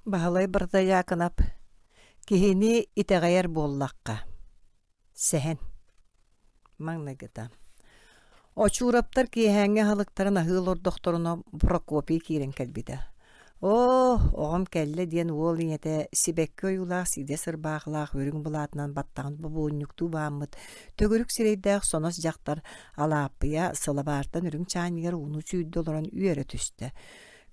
Баһылай Бырдайаакынап «Киһини итэҕэйэр буоллахха» сэһэн Маҥнайгыта Очуураптар киэһээҥҥи аһылыктарын аһыы олордохторуна Прокопий киирэн кэлбитэ. «Оо, оҕом кэллэ» диэн уол ийэтэ сибэкки ойуулаах сиидэс ырбаахылаах үрүҥ былаатынан баттаҕын бобуонньуктуу бааммыт төгүрүк сирэйдээх сонос дьахтар Алааппыйа сылабаартан үрүҥ чаанньыгар ууну сүүрдэ олорон үөрэ түстэ.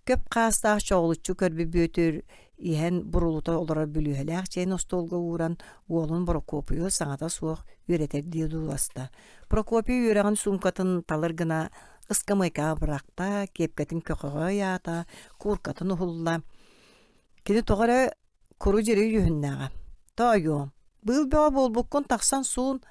Көп хаастаах чоҕулуччу көрбүт Бүөтүр иһэн бурулута олорор бүлүүһэлээх чэйин остуолга ууран уолун Прокопийу саҥата суох үөрэтэрдии одууласта. Прокопий үөрэҕин суумкатын талыр гына ыскамыайкаҕа бырахта, киэпкэтин көхөҕө ыйаата, кууркатын уһулла. Кини тоҕо эрэ куру-дьири дьүһүннээҕэ. Тоойуом, быыл бөҕө буолбуккун тахсан суун,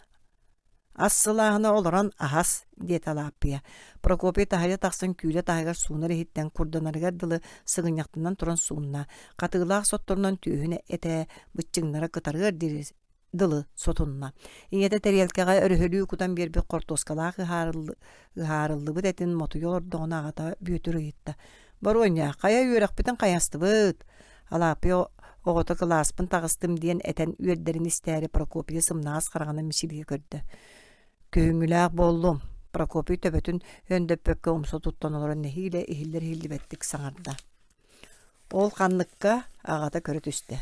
Ас сылааһына олорон аһас, диэтэ Алааппыйа. Прокопий таһырдьа тахсан күүлэ таһыгар суунар иһиттэн курданарыгар дылы сыгынньахтанан туран суунна, хатыылаах сотторунан түөһүн этэ быччыҥнара кытарыар диэри дылы сотунна. Ийэтэ тэриэлкэҕэ өрөһөлүү кутан биэрбит хортуоскалаах ыһаарыллыбыт этин мотуйа олордоҕуна аҕата Бүөтүр ыйытта: «Боруонньа, хайа үөрэхпитин хайастыбыт?» Алааппыйа оҕото кылааспын таҕыстым диэн этэн үөрдэрин истээри Прокопийы сымнаҕас хараҕынан мичилийэ көрдө. «Күһүҥҥүлээх буоллум», Прокопий төбөтүн өндөппөккө умса туттан олорон нэһиилэ иһиллэр-иһиллибэттик саҥарда. Ол ханныкка аҕата көрө түстэ.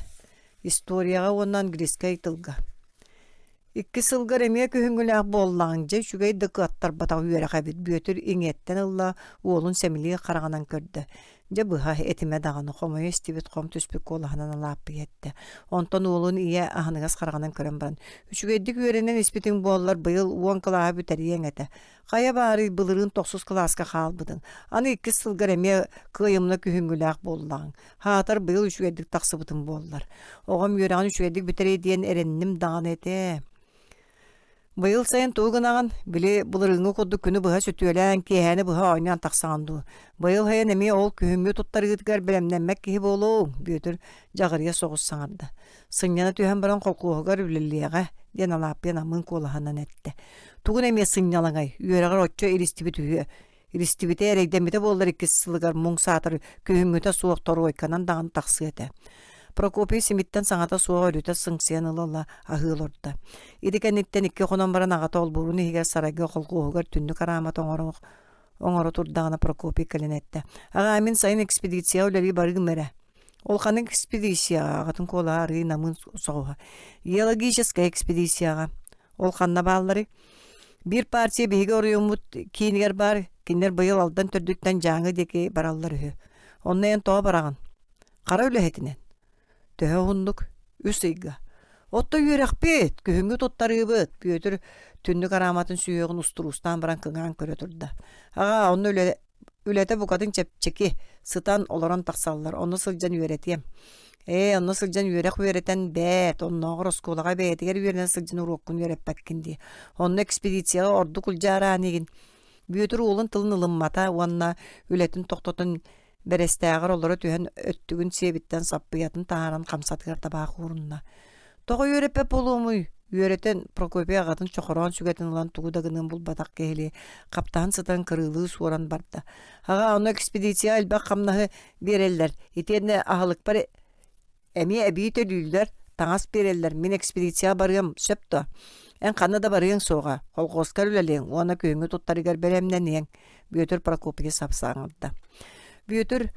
Историяҕа уонна английскай тылга. Икки сылгар эмиэ күһүҥҥүлээх буоллаҕыҥ, дьэ үчүгэй да кыаттарбатах үөрэх эбит, Бүөтүр иҥиэттэн ылла, уолун сэмилиир хараҕынан көрдө. Дьэ быһа, этимэ даҕаны, хомойо истибит хом түспүт куолаһынан Алааппыйа эттэ. Онтон уолун ийэ аһыныгас хараҕынан көрөн баран, «Үчүгэйдик үөрэнэн испитиҥ буоллар, быйыл уон кылааһы бүтэриэҥ этэ. Хайа баарый былырыын тохсус кылааска хаалбытыҥ, аны иккис сылгар эмиэ кыайымна күһүҥҥүлээх буоллаҕыҥ. Һаатар быйыл үчүгэйдик тахсыбытым буоллар. Оҕом үөрэҕин үчүгэйдик бүтэриэ диэн эрэнним даҕаны этэ. Быйыл сайын тугу гынаҕын? Били былырыыҥҥы курдук күнү быһа сөтүөлээн, киэһээни быһа оонньоон тахсаҕын дуу? Быйыл сайын эмиэ ол күһүҥҥү туттарыытыгар бэлэмнэммэт киһи буолуоҥ, Бүөтүр дьаҕырыйа соҕус саҥарда. Сынньана түһэн баран холкуоһугар үлэлиэҕэ, диэн Алааппыйа намыын куолаһынан эттэ. Тугун эмиэ сынньалаҥай, үөрэҕэр оччо илистибит үһүө. Илистибитэ эрэйдэммитэ буоллар иккис сылыгар муҥ саатар күһүҥҥүтэ суох торуойканан даҕаны тахсыа этэ. Прокопий симиттэн саҥата суох өрүтэ сыҥсыйан ыла-ыла аһыы олордо. Ити кэнниттэн икки хонон баран аҕата олбуорун иһигэр сарайга холкуоһугар түннүк араамата оҥоро оҥоро турдаҕына Прокопий кэлэн эттэ: «Аҕаа, мин сайын экспедицияҕа үлэлии барыым эрэ». Ол ханнык экспедицияҕа аҕатын куолаһа арыый намыын соҕуһа. «Геологическай экспедицияҕа». Ол ханна баалларый? Биир партия биһиги оройуоммут киинигэр баар, кинилэр быйыл Алдан төрдүттэн Дьааҥы диэки бараллар үһү. Онно эн тоҕо бараҕын? Хара үлэһитинэн. Төһө уһуннук? Үс ыйга. Отто үөрэхпит, күһүҥҥү туттарыыбыт, Бүөтүр түннүк арааматын сүһүөҕүн устуруустаан баран кыҥаан көрө турда. Аҕаа, онно үлэ, үлэтэ букатын чэпчэки, сытан, олорон тахсаллар, онно сылдьан үөрэтиэм. Ээ, онно сылдьан үөрэх үөрэтэн бээт, оннооҕор оскуолаҕа бэйэтигэр үөрэнэ сылдьан уруоккун үөрэппэккин дии. Онно экспедицияҕа ордук улдьаараан игин. Бүөтүр уолун тылын ылыммата уонна үлэтин тохтотон Бэрэстээҕэр олоро түһэн өттүгүн сиэбиттэн саппыйатын таһааран хамсатыгар табаах уурунна. Тоҕо үөрэппэт буолуомуй? Үөрэтэн Прокопий аҕатын чохороон сүгэтин ылан тугу да гыныан булбатах киһилии хаптаһан сытан кырыылыы суоран барда. Аҕаа, ону экспедицияҕа элбэх хамнаһы биэрэллэр. Итиэннэ аһылыкпар Эмиэ эбии төлүүллэр, таҥас биэрэллэр, мин экспедицияҕа барыам, сөп дуо? Эн ханна да барыаҥ суоҕа, колхуоскар үлэлиэҥ уонна күһүҥҥү туттарыгар бэлэмнэниэҥ, Бүөтүр Прокопьев сапсаҥырда. Бүөтүр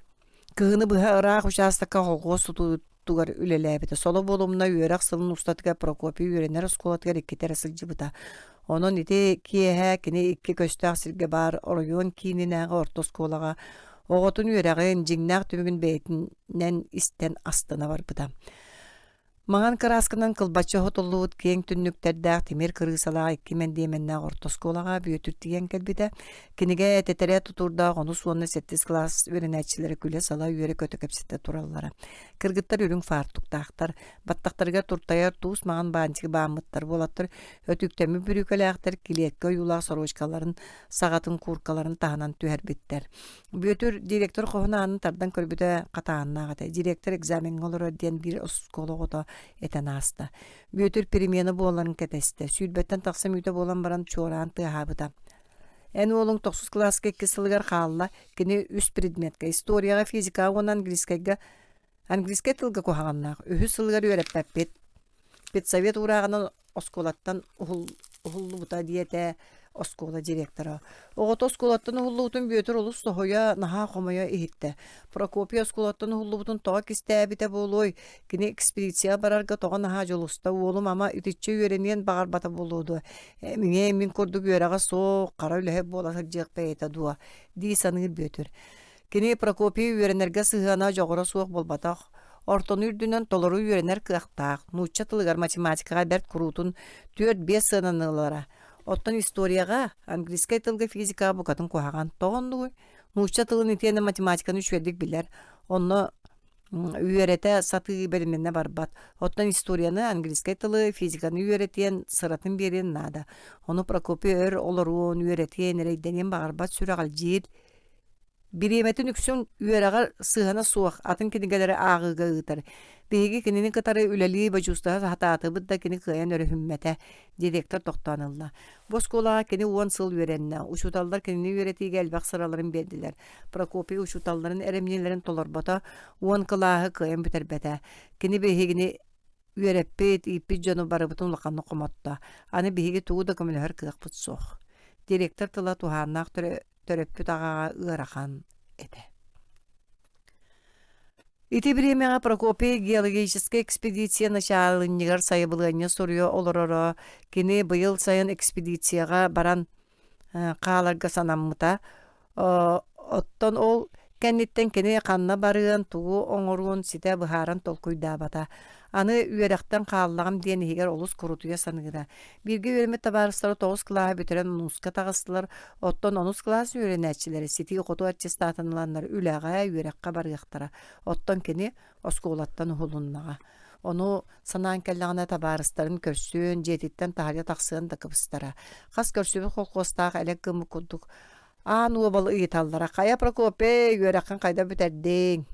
кыһыны быһа ыраах учаастакка колхуос тутуутугар үлэлээбитэ. Соло буолумна үөрэх сылын устатыгар Прокопий үөрэнэр оскуолатыгар иккитэ эрэ сылдьыбыта. Онон ити киэһэ кини икки көстөөх сиргэ баар оройуон киининээҕи орто оскуолаҕа оҕотун үөрэҕин, дьиҥнээх түмүгүн бэйэтинэн истэн астына барбыта. Маҥан кыраасканан кылбаччы оһотуллубут киэҥ түннүктэрдээх тимир кырыысалаах икки мэндиэмэннээх орто оскуолаҕа Бүөтүр тиийэн кэлбитэ. Кинигэ тэтэрээт тутуурдаах онус уонна сэттис кылаас үөрэнээччилэрэ күлэ-сала үөрэ-көтө кэпсэтэ тураллара. Кыргыттар үрүҥ фартуктаахтар, баттахтарыгар туртайар туус маҥан баанчык бааммыттар буолаттар, өтүүктэммит бүрүүкэлээхтэр килиэккэ ойуулаах сорочкаларын саҕатын кууркаларын таһынан түһэрбиттэр. Бүөтүр директор хоһун аанын тардан көрбүтэ хатааннаах этэ. Директор экзамеҥҥа олорор диэн биир оскуола оҕото этэн ааста. Бүөтүр перемена буоларын кэтэстэ. Сүүрбэттэн тахса мүнүүтэ буолан баран чуораан тыаһаабыта. Эн уолуҥ тохсус кылааска иккис сылыгар хаалла. Кини үс предметкэ историяҕа, физикаҕа уонна английскайга. Английскай тылга куһаҕаннаах. Үһүс сылыгар үөрэппэппит. Педсовет уурааҕынан оскуолаттан уһуллубута диэтэ оскуола директора. Оҕото оскуолаттан уһуллубутун Бүөтүр олус соһуйа, наһаа хомойо иһиттэ. Прокопий оскуолаттан уһуллубутун тоҕо кистээбитэ буолуой? Кини экспедицияҕа барарга тоҕо наһаа дьулуста? Уолум ама итиччэ үөрэниэн баҕарбата буолуо дуо? Эмиэ мин курдук үөрэҕэ суох, хара үлэһит буола сылдьыах бэйэтэ дуо? дии саныыр Бүөтүр. Кини Прокопий үөрэнэргэ сыһыана дьоҕура суох буолбатах, ортону үрдүнэн толору үөрэнэр кыахтаах, нуучча тылыгар математикаҕа бэрт куруутун түөрт-биэс сыананы ылара. Оттон историяҕа, английскай тылга физикаҕа букатын куһаҕан. Тоҕо оннугуй? Нуучча тылын итиэннэ математиканы үчүгэйдик билэр, онно үөрэтэ сатыы бэлэмнэнэ барбат. Оттон историяны, английскай тылы, физиканы үөрэтиэн, сыратын биэриэн наада. Ону Прокопий өр олоруон, үөрэтиэн, эрэйдэниэн баҕарбат сүрэҕэлдьиир Бириэмэтин үксүн үөрэҕэр сыһыана суох атын кинигэлэри ааҕыыга ыытар. Биһиги кинини кытары үлэлии бодьуустаһа сатаатыбыт да кини кыайан өрүһүммэтэ, директор тохтоон ылла. Бу оскуолаҕа кини уон сыл үөрэннэ, учууталлар кинини үөрэтиигэ элбэх сыраларын биэрдилэр. Прокопий учууталларын эрэмньилэрин толорбото, уон кылааһы кыайан бүтэрбэтэ. Кини биһигини үөрэппит, ииппит дьону барыбытын улаханнык хомотто. Аны биһиги тугу да көмөлөһөр кыахпыт суох. Директор тыла туһааннаах төрөппүт аҕаҕа ыарахан этэ. Ити бириэмэҕэ Прокопий геологическай экспедиция начаалынньыгар сайабылыанньа суруйа олороро. Кини быйыл сайын экспедицияҕа баран хааларга санаммыта. Оттон ол кэнниттэн кини ханна барыан, тугу оҥоруон ситэ быһааран толкуйдаабата. Аны үөрэхтэн хааллаҕым диэн иһигэр олус курутуйа саныыра. Бииргэ үөрэммит табаарыстара тоҕус кылааһы бүтэрэн онуска таҕыстылар, оттон онус кылаас үөрэнээччилэрэ ситии-хотуу аттестатын ыланнар үлэҕэ, үөрэххэ барыахтара. Оттон кини оскуолаттан уһулуннаҕа. Ону санаан кэллэҕинэ табаарыстарын көрсүөн, дьиэтиттэн таһырдьа тахсыан да кыбыстара. Хас көрсүбүт холкуостаах элэк гыммыт курдук Аан уобал ыйыталлара: «Хайа, Прокопий, үөрэххин хайдах бүтэрдиҥ?»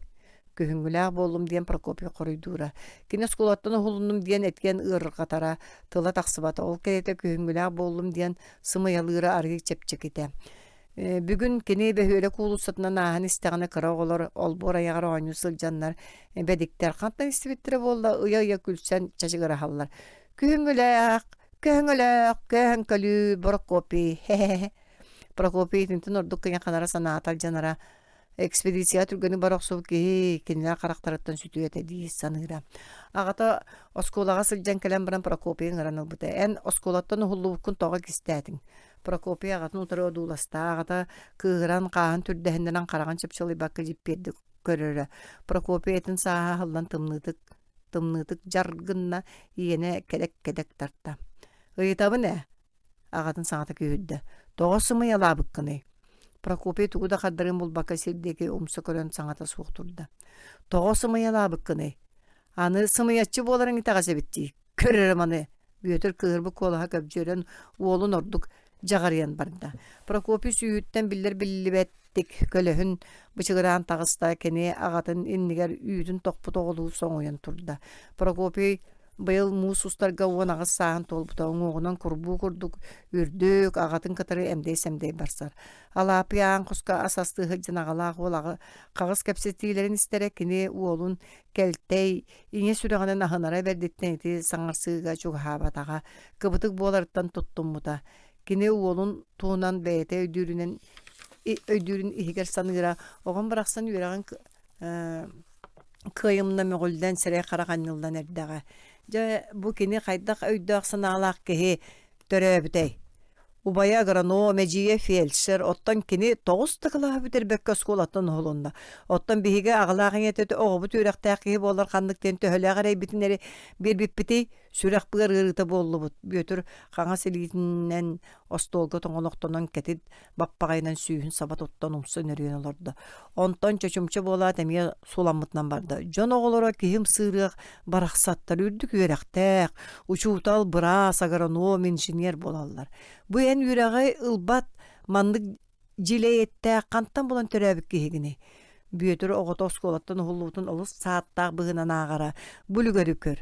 Күһүҥҥүлээх буоллум диэн Прокопий хоруйдуура. Кини оскуолаттан уһулуннум диэн этиэн ыарырҕатара, тыла тахсыбата. Ол кэриэтэ күһүҥҥүлээх буоллум диэн сымыйалыыра арыый чэпчэкитэ. Бүгүн кини бөһүөлэк уулуссатынан ааһан истэҕинэ кыра оҕолор олбуор айаҕар оонньуу сылдьаннар бэдиктэр хантан истибиттэрэ буолла ыйа-ыйа күлсэн чачыгыраһаллар. Күһүҥҥүлээх, көһөҥөлөөх, көһөҥкөлүү Прокопий, хе-хе-хе Прокопий итинтэн ордук кыйаханара санаата алдьанара, экспедицияҕа түргэнник бара охсубут киһи кинилэр харахтарыттан сүтүө этэ дии саныыра. Аҕата оскуолаҕа сылдьан кэлэн баран Прокопийы ыҥыран ылбыта. «Эн оскуолаттан уһуллубуккун тоҕо кистээтиҥ?» Прокопий аҕатын утары одууласта. Аҕата кыыһыран, хааһын түрдэһиннэрэн хараҕын чыпчылыйбакка дьиппиэрдик көрөрө. Прокопий этин сааһа аһыллан тымныытык тымныытык дьар гынна, иэнэ кэдэк-кэдэк тарта. «Ыйытабын ээ, Аҕатын саҥата күүһүрдэ: «Тоҕо сымыйалаабыккыный?» Прокопий тугу да хардарыан булбакка сир диэки умса көрөн саҥата суох турда. «Тоҕо сымыйалаабыккыный? Аны сымыйаччы буоларыҥ итэҕэс эбит дии, көр эрэ маны!» Бүөтүр кыыһырбыт куолаһа көбдьүөрэн уолун ордук дьаҕарыйан барда. Прокопий сүүһүттэн биллэр биллибэттик көлөһүн бычыгыраан таҕыста, кини аҕатын иннигэр үүтүн тохпут оҕолуу соҥуйан турда. Прокопий Быйыл муус устарга 18 сааһын туолбута, уҥуоҕунан курбуу курдук үрдүк, аҕатын кытары эмдэй-сэмдэй барсар. Алаапый аан хоско ас астыы сылдьан аҕалаах уол хаҕыс кэпсэтиилэрин истэрэ, кини уолун кэлтэй, ийэ сүрэҕинэн аһынара бэрдиттэн ити саҥарсыыга чугаһаабатаҕа, кыбытык буоларыттан туттуммута. Кини уолун туһунан бэйэтэ өйдүүрүнэн өйдүүрүн иһигэр саныыра, оҕом барахсан үөрэҕин кыайымна мөҕүллэн сирэй-харах анньыллан эрдэҕэ. Дьэ, бу кини хайдах өйдөөх-санаалаах киһи төрөөбүтэй? Убайа агроном, эдьиийэ фельдшер, оттон кини тоҕус да кылааһы бүтэрбэккэ оскуолаттан уһулунна. Оттон биһиги аҕалаах ийэтэ оҕобут үөрэхтээх киһи буолар ханнык диэн төһөлөөх эрэйбитин эрэ биэрбиппитий? Сүрэх-быар ыарыыта буоллубут. Бүөтүр хаҥас илиитинэн остуолга тоҥолохтонон кэтит баппаҕайынан сүүһүн саба туттан умса нөрүйэн олордо. Онтон чочумча буолаат эмиэ суламмытынан барда. Дьон оҕолоро киһи ымсыырыах барахсаттар үрдүк үөрэхтээх, учуутал, быраас, агроном, инженер буолаллар. Бу эн үөрэҕи ылбат маннык дьилэй эттээх хантан булан төрөөбүт киһигиний? Бүөтүр оҕото оскуолаттан уһуллубутун олус сааттаах быһыынан ааҕара. Бу үлүгэри көр.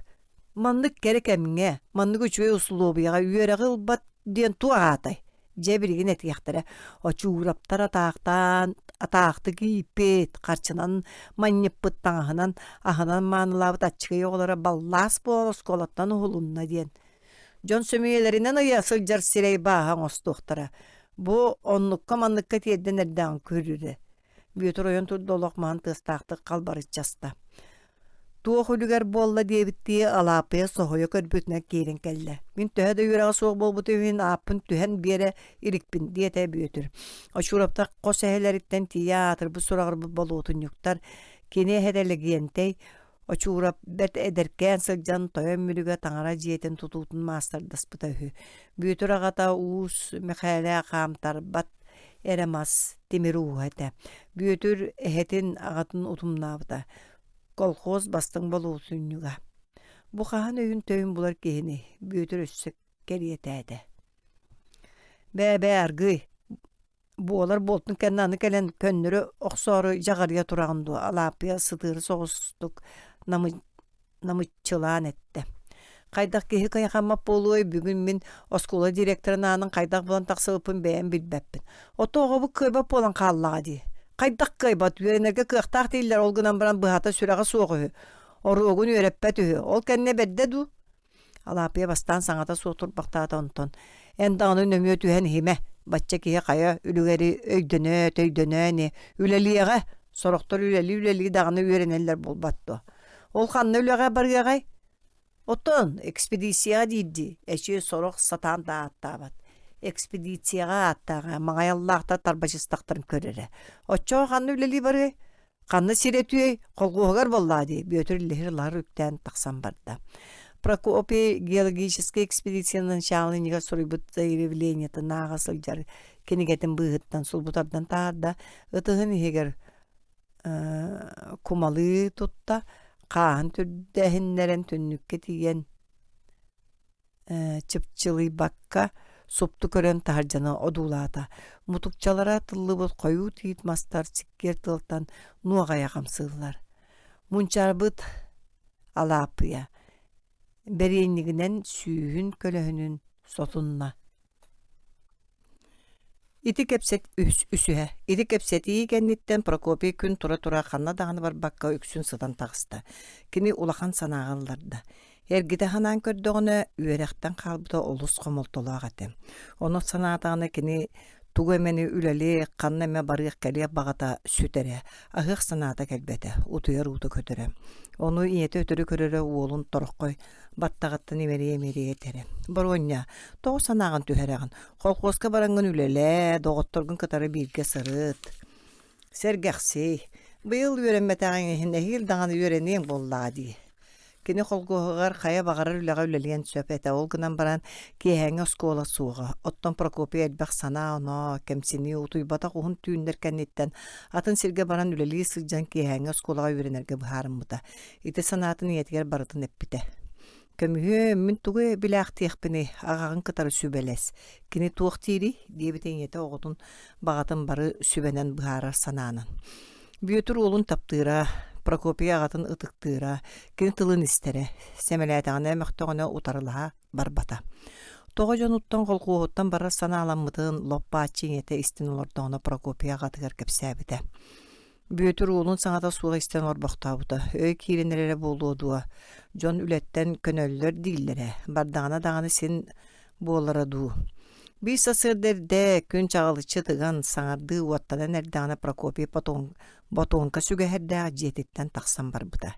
Маннык кэрэ кэмҥэ, маннык үчүгэй усулуобуйаҕа үөрэҕи ылбат диэн туох аатай? Дьэ билигин этиэхтэрэ, Очуураптар атаахтаан, Атаахтык ииппит, харчынан манньыппыт таҥаһынан, аһынан маанылаабыт аччыгый оҕолоро баллаас буолан оскуолаттан уһулунна диэн. Дьон сөмүйэлэринэн ыйа сылдьар сирэй бааһа оҥостуохтара. Бу оннукка-манныкка тиэрдэн эрдэҕин көрүрэ. Бүөтүр ойон турда олох маһын тыастаахтык халбарыччаста. Туох үлүгэр буолла диэбиттии Алааппыйа соһуйа көрбүтүнэн киирэн кэллэ. Мин төһө да үөрэҕэ суох буолбутум иһин ааппын түһэн биэрэ иликпин, диэтэ Бүөтүр. Очуураптар хос эһэлэриттэн тиийэ аатырбыт сураҕырбыт болуотунньуктар кини эһэтэ Лэгиэнтэй Очуурап бэрт эдэркээн сылдьан Тойон Мүрүгэ таҥара дьиэтин тутуутун маастардаспыта үһү. Бүөтүр аҕата Уус Мэхээлэ хаамтарбат эрэ мас, тимир ууһа этэ. Бүөтүр эһэтин аҕатын утумнаабыта. Колхоз бастыҥ болуотунньуга. Бу хаһан өйүн-төйүн булар киһини Бүөтүр өссө кэриэтээтэ. Бээ-бээ аргыый, буолар буолтун кэннэ аны кэлэн көннөрү охсоору дьаҕарыйа тураҕын дуо Алааппыйа сытыары соҕустук намыччылаан эттэ хайдах киһи кыйахаммат буолуой бүгүн мин оскуола директорын аанын хайдах булан тахсыбыппын бэйэм билбэппин ото оҕобут кыайбат буолан хааллаҕа дии хайдах кыайбат үөрэнэргэ кыахтаах дииллэр ол гынан баран быһата сүрэҕэ суох үһү оруогун үөрэппэт үһү ол кэннэ бэрдэ дуу Алааппыйа бастаан саҥата суох турбахтаата онтон «Эн даҕаны нөҥүө түһэн иһимэ, бачча киһи хайа үлүгэри өйдөнөө, төйдөнөө ини, үлэлиэҕэ, сорохтор үлэлии-үлэлии даҕаны үөрэнэллэр буолбат дуо? Ол ханна үлэҕэ барыаҕай? Оттон экспедицияҕа диирдии, эчи сорох сатаан да ааттаабат. Экспедицияҕа ааттааҕа маҥайаллаахтар тарбачыстахтарын көр эрэ. Оччоҕо ханна үлэлии барыай? Ханна сир өтүөй, колхуоһугар буоллаа дии, Бүөтүр лиһир-лаһыр үктээн тахсан барда. Прокопий геологическай экспедиция начальнигар суруйбут заявлениетын ааҕа сылдьар кинигэтин быыһыттан сулбу тардан таһаарда, ытыһын иһигэр кумалыы тутта, хааһын түрдэһиннэрэн түннүккэ тиийэн чыпчылыйбакка супту көрөн таһырдьаны одуулаата. Мутукчалара тыллыбыт хойуу тиит мастар сиккиэр тыалтан нуоҕайа хамсыыллар. Мунчаарбыт Алааппыйа бэриэнньигинэн сүүһүн көлөһүнүн сотунна. Ити кэпсэт үсүһэ. Ити кэпсэтии кэнниттэн Прокопий күн тура-тура ханна даҕаны барбакка үксүн сытан таҕыста. Кини улахан санааҕа ылларда. Эргитэ санаан көрдөҕүнэ, үөрэхтэн хаалбыта олус хомолтолоох этэ. Ону санаатаҕына кини тугу эмэни үлэлиэх, ханна эмэ барыах-кэлиэх баҕата сүтэрэ, аһыах санаата кэлбэтэ, утуйар уута көтөрө. Ону ийэтэ өтөрү көрөрө уолун тороххой баттаҕыттан имэрийэ-имэрийэ этэрэ: «Боруонньа, тоҕо санааҕын түһэрэҕин? Колхуоска бараҥҥын үлэлээ, доҕотторгун кытары бииргэ сырыт. Сэргэхсий, быйыл үөрэммэтэҕиҥ иһин эһиил даҕаны үөрэниэҥ буоллаҕа дии». Кини холкуоһугар хайа баҕарар үлэҕэ үлэлиэн сөп этэ, ол гынан баран киэһээҥҥи оскуола суоҕа. Оттон Прокопий элбэх санаа-оноо, кэмсинии, утуйбатах уһун түүннэр кэнниттэн атын сиргэ баран үлэлии сылдьан киэһээҥҥи оскуолаҕа үөрэнэргэ быһаарыммыта. Ити санаатын ийэтигэр барытын эппитэ. «Көмүһүөм, мин тугу билээхтиэхпиний, аҕаҕын кытары сүбэлэс. Кини туох диирий?» диэбитэ ийэтэ оҕотун баҕатын бары сүбэнэн быһаарар санаанан. Бүөтүр уолун таптыыра, Прокопий аҕатын ытыктыыра, кини тылын истэрэ, сэмэлээтэҕинэ мөхтөҕүнэ утарылаһа барбата. Тоҕо дьонуттан колхуоһуттан барар санааламмытын лоп-бааччы ийэтэ истэн олордоҕуна Прокопий аҕатыгар кэпсээбитэ. Бүөтүр уолун саҥата суох истэн олорбохтообута, өй киирэн эрэрэ буолуо дуо, дьон үлэттэн көнөллөр дииллэрэ, бардаҕына даҕаны син буолара дуу. Биир сарсыарда эрдэ, күн чаҕылыччы тыган, саҥардыы уоттанан эрдэҕинэ Прокопий ботуонка сүгэһэрдээх дьиэтиттэн тахсан барбыта.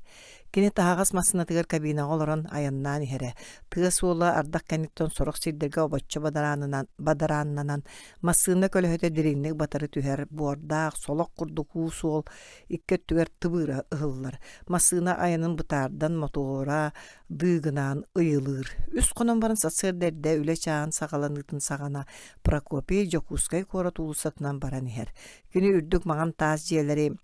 Кини таһаҕас массыынатыгар кабинаҕа олорон айаннаан иһэрэ. Тыа суола ардах кэнниттэн сорох сирдэргэ обоччо бадарааннанан Массыына көлөһөтө дириҥник батары түһэр, буордаах, солох курдук уу суол икки өттүгэр тыбыыра ыһыллар. Массыына айанын бытаардан мотуора дыыгынаан ыйылыыр. Үс хонон баран сарсыарда эрдэ үлэ чааһын саҕаланыытын саҕана Прокопий Дьокуускай куорат уулуссатынан баран иһэр. Кини үрдүк маҥан таас дьиэлэри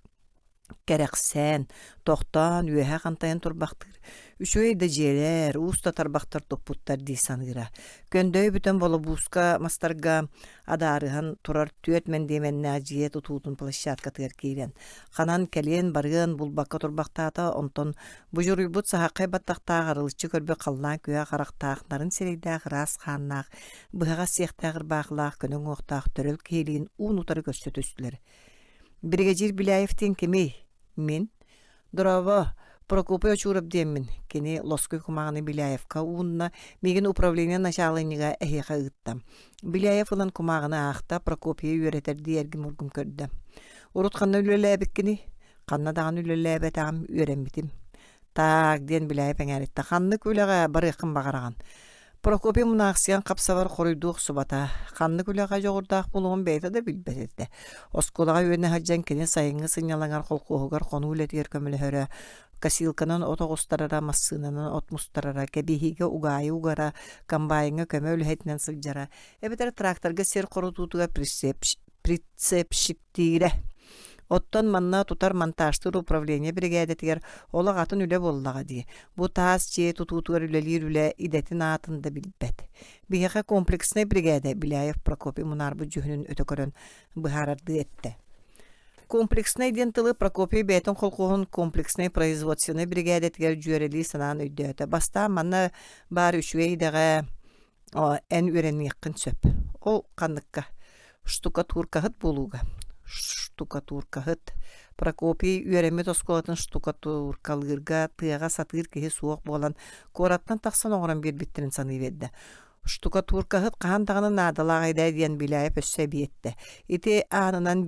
кэрэхсээн, тохтоон үөһэ хантайан турбахтыыр. Үчүгэй да дьиэлэр, уус да тарбахтар туппуттар дии саныыра. Көндөйө бүтэн болобууска мастарга адаарыһан турар түөрт мэндиэмэннээх дьиэ тутуутун площадкатыгар киирэн, ханан кэлиэн-барыан булбакка турбахтаата, онтон будьуруйбут саһаххай баттахтаах арылыччы көрбүт халлаан күөх харахтаах, нарын сирэйдээх ыраас хааннаах, быһаҕас сиэхтээх ырбаахылаах көнө уҥуохтаах төрөл киһилиин уун-утары көрсө түстүлэр. Биригэдьиир Беляев диэн кимий? Мин. Дорообо, Прокопий Очуров диэммин. Кини лоскуй кумааҕыны Беляевка уунна, миигин управление начаалынньыга эһиэхэ ыытта. Беляев ылан кумааҕыны аахта, Прокопийы үөрэтэрдии эргим-ургум көрдө. Урут ханна үлэлээбиккиний? Ханна даҕаны үлэлээбэтэҕим, үөрэммитим. Таак, диэн Беляев эҥээриттэ. Ханнык үлэҕэ барыаххын баҕараҕын? Прокопий мунаахсыйан хапсабар хоруйдуу охсубата. Ханнык үлэҕэ дьоҕурдаах буолуоҕун бэйэтэ да билбэт этэ. Оскуолаҕа үөрэнэ сылдьан кини сайыҥҥы сынньалаҥар холкуоһугар хонуу үлэтигэр көмөлөһөрө, косилканан от оҕустарара, массыынанан от мустарара, кэбиһиигэ угаайы угара, комбайҥҥа көмө үлэһитинэн сылдьара, эбэтэр тракторга сир хорутуутугар прицепщиктиирэ. Оттон манна тутар монтажтыыр управление биригээдэтигэр олох атын үлэ буоллаҕа дии. Бу таас дьиэ тутуутугар үлэлиир үлэ идэтин аатын да билбэт. Биһиэхэ комплекснай биригээдэ Беляев Прокопий мунаарбыт дьүһүнүн өтө көрөн быһаарардыы эттэ. Комплекснай диэн тылы Прокопий бэйэтин холкуоһун комплекснай производственнай биригээдэтигэр дьүөрэлии санаан өйдөөтө. Бастаан манна баар үчүгэй идэҕэ эн үөрэниэххин сөп. Ол ханныкка? Штукатуркаһыт буолууга. Штукатуркаһыт. Прокопий үөрэммит оскуолатын штукатуркалыырга тыаҕа сатыыр киһи суох буолан, куораттан тахсан оҥорон биэрбиттэрин саныы биэрдэ. Штукатуркаһыт хаһан даҕаны наадалаах идэ диэн Беляев өссө эбии эттэ. Ити аанынан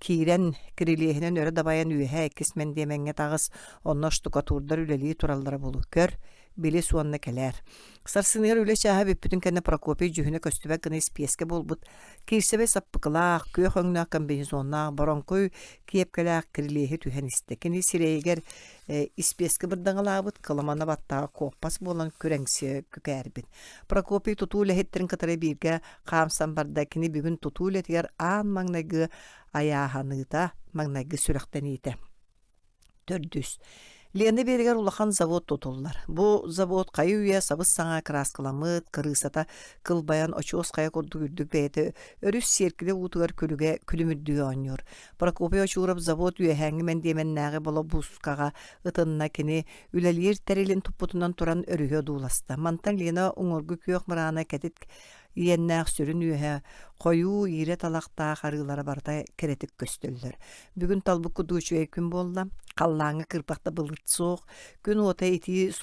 Киирэн, кирилиэһинэн өрө дабайан үөһэ иккис мэндиэмэҥҥэ таҕыс, онно штукатурдар үлэлии тураллара буолуо. Көр, билис уонна кэлээр. Сарсыныгар үлэ чааһа бүппүтүн кэннэ Прокопий дьүһүнэ көстүбэт гына испиэскэ буолбут, киирсэбэй саппыкылаах, күөх өҥнөөх комбинезоннаах, боронкуй киэпкэлээх кирилиэһи түһэн истэ. Кини сирэйигэр испиэскэ бырдаҥалаабыт, кыламана баттаҕа куоппас буолан күрэҥсийэ күкээрбит. Прокопий тутуу үлэһиттэрин кытары бииргэ хаамсан барда. Кини бүгүн тутуу үлэтигэр аан маҥнайгы айааһаныыта, маҥнайгы сүрэхтэниитэ. Төрдүс. Лена биэригэр улахан завод тутуллар. Бу завод хайы-үйэ сабыс-саҥа кырааскаламмыт, кырыысата кылбайан очуос хайа курдук үрдүк бэйэтэ өрүс сиэркилэ уутугар күлүгэ күлүмүрдүү оонньуур. Прокопий Очуров завод үөһээҥҥи мэндиэмэннээҕи болобуускаҕа ытынна кини үлэлиир тэрилин туппутунан туран өрүһү одууласта. Мантан Лена уҥуоргу күөх мыраана кэтит иэннээх сүрүн үөһэ хойуу иирэ талахтаах арыылара барыта кэрэтик көстөллөр. Бүгүн талбыт курдук үчүгэй күн буолла. Халлааҥҥа кырбах да былыт суох. Күн уота итии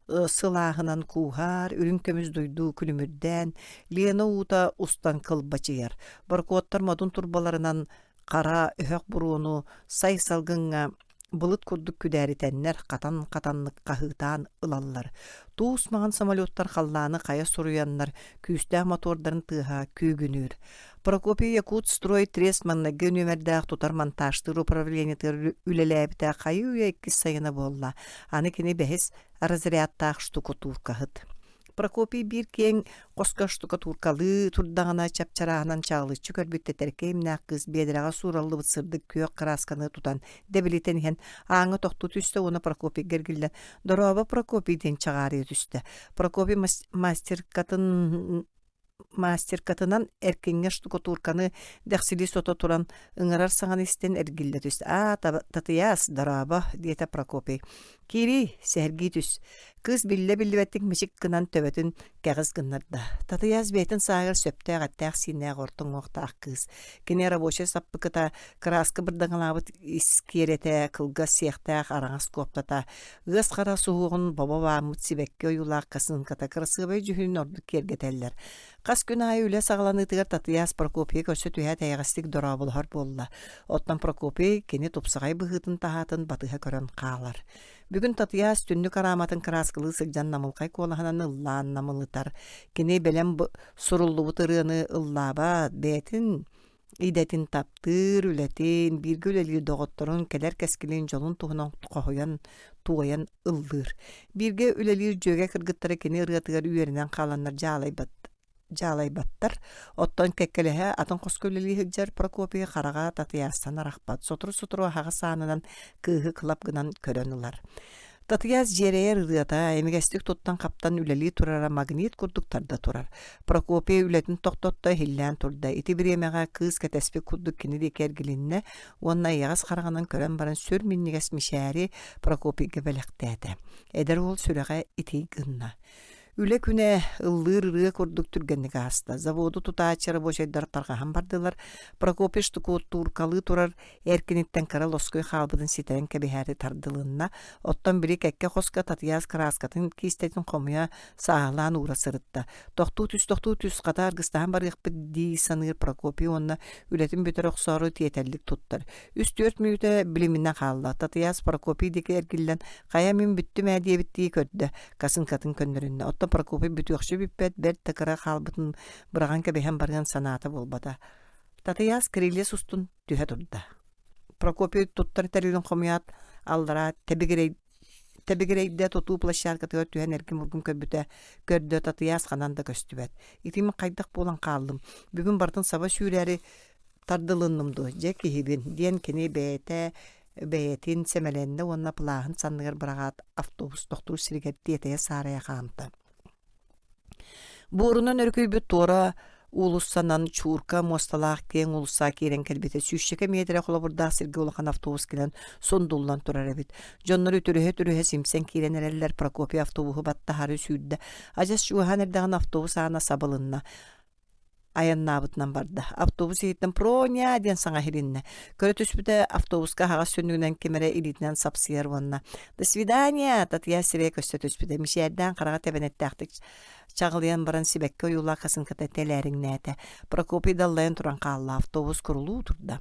сылааһынан кууһар, үрүҥ көмүс дуйдуу күлүмүрдээн, Лена уута устан кылбачыйар. Борокуоттар модун турбаларынан хара өһөх буруону сай салгыҥҥа былыт курдук күдээритэннэр хатан-хатаннык хаһыытаан ылаллар. Туус маҥан самолеттар халлааны хайа суруйаннар күүстээх мотуордарын тыаһа күүгүнүүр. Прокопий Якутстрой трест маҥнайгы нүөмэрдээх тутар монтажтыыр управлениетыгар үлэлээбитэ хайыы-үйэ иккис сайына буолла. Аны кини бэһис разрядтаах штукатуркаһыт. Прокопий биир киэҥ хоско штукатуркалыы турдаҕына чап-чарааһынан чаҕылыччы көрбүт тэтэркэй имнээх кыыс биэдэрэҕэ суураллыбыт сырдык күөх кыраасканы тутан дэбилитэн иһэн ааҥҥа тохтуу түстэ уонна Прокопийга эргиллэн «Дорообо, Прокопий» диэн чаҕаарыйа түстэ. Прокопий мастеркатын мастеркатынан эркиҥҥэ штукатурканы дэхсилии сото туран ыҥырар саҥаны истэн эргиллэ түстэ. «Аа, Татыйаас, дорообо», диэтэ Прокопий. «Киирий, сэһэргии түс». Кыыс биллэ-биллибэттик мичик гынан төбөтүн кэҕис гыннарда. Татыйаас бэйэтин сааһыгар сөптөөх эттээх-сииннээх орто уҥуохтаах кыыс. Кини рабочай саппыкыта, кырааска бырдаҥалаабыт искиэрэтэ, кылгас сиэхтээх араҥас куоптата, Ыас хара суһуоҕун бобо бааммыт сибэкки ойуулаах косынката кырасыабай дьүһүнүн ордук киэргэтэллэр. Хас күн аайы үлэ саҕаланыытыгар Татыйаас Прокопийы көрсө түһээт эйэҕэстик дорооболоһор буолла. Оттон Прокопий кини тупсаҕай быһыытын-таһаатын батыһа көрөн хаалар. Бүгүн Татыйаас түннүк арааматын кырааскалыы сылдьан намылхай куолаһынан ыллаан намылытар. Кини бэлэм суруллубут ырыаны ыллаабат, бэйэтин Идэтин таптыыр, үлэтин, бииргэ үлэлиир доҕотторун, кэлэр кэскилин, дьолун туһунан хоһуйан, туойан ыллыыр. Бииргэ үлэлиир дьүөгэ кыргыттара кини ырыатыгар үөрэнэн хааланнар дьаалайбат дьаалайбаттар. Оттон кэккэлэһэ атын хоско үлэлии сылдьар Прокопий хараҕа татыйаастан арахпат. Сотору-сотору аһаҕас аанынан кыыһы кылап гынан көрөн ылар. Татыйаас дьиэрэйэр ырыата, имигэстик туттан-хаптан үлэлии турара магнит курдук тарда турар. Прокопий үлэтин тохтотто, иһиллээн турда. Ити бириэмэҕэ кыыс кэтэспит курдук кини диэки эргилиннэ уонна эйэҕэс хараҕынан көрөн баран сүр минньигэс мичээри Прокопийга бэлэхтээтэ. Эдэр уол сүрэҕэ итий гынна. Үлэ күнэ ыллыыр ырыа курдук түргэнник ааста. Заводу тутааччы рабочайдар тарҕаһан бардылар. Прокопий штукатуркалыы турар эркиниттэн кыра лоскуй хаалбытын ситэрэн кэбиһээри тардылынна. Оттон били кэккэ хоско Татыйаас кырааскатын киистэтин хомуйа сааһылаан уура сырытта. Тохтуу түс, тохтуу түс, хата аргыстаһан барыахпыт дии саныыр Прокопий уонна үлэтин бүтэрэ охсоору тиэтэллик туттар. Үс-түөрт мүнүүтэ билиминэ хаалла. Татыйаас Прокопий диэки эргиллэн, хайа мин бүттүм ээ диэбиттии көрдө, касынкатын көннөрүннэ. Оттон Прокопий бүтүөхчэ бүппэт, бэрт да кыра хаалбытын быраҕан кэбиһэн барыан санаата буолбата. Татыйаас кирилиэс устун түһэ турда. Прокопий туттар тэрилин хомуйаат, аллараа тэбигирэй Тэбигирэйдэ тутуу площадкатыгар түһэн эргим-ургум көрбүтэ, көрдө Татыйаас ханан да көстүбэт. Ити мин хайдах буолан хааллым, бүгүн барытын саба сүүрээри тардылынным дуо, дьэ киһибин, диэн кини бэйэтэ бэйэтин сэмэлэннэ уонна плаһын санныгар быраҕаат автобус тохтуур сиригэр тиэтэйэ-саарайа хаамта. Буорунан өрүкүйбүт туора уулуссанан чуурка муосталаах киэҥ уулусса киирэн кэлбитэ сүүсчэкэ миэтэрэ холобурдаах сиргэ улахан автобус кэлэн сундуллан турар эбит. Дьоннор үтүрүһэ-үтүрүһэ симсэн киирэн эрэллэр Прокопий автобуһу баттаһары сүүрдэ. Адьас чугаһаан эрдэҕинэ автобус аана сабылынна. Айаннаабытынан барда. Автобус иһиттэн «Проня!» диэн саҥа иһилиннэ. Көрө түспүтэ, автобуска аһаҕас түннүгүнэн ким эрэ илиитинэн сапсыйар уонна «До свидания!» Татьяна сирэйэ көстө түспүтэ. Мичээрдээн хараҕа тэбэнэттээхтик чаҕылыйан баран сибэкки ойуулаах хасыҥката тэлээриҥнээтэ. Прокопий даллайан туран хаалла. Автобус курулуу турда.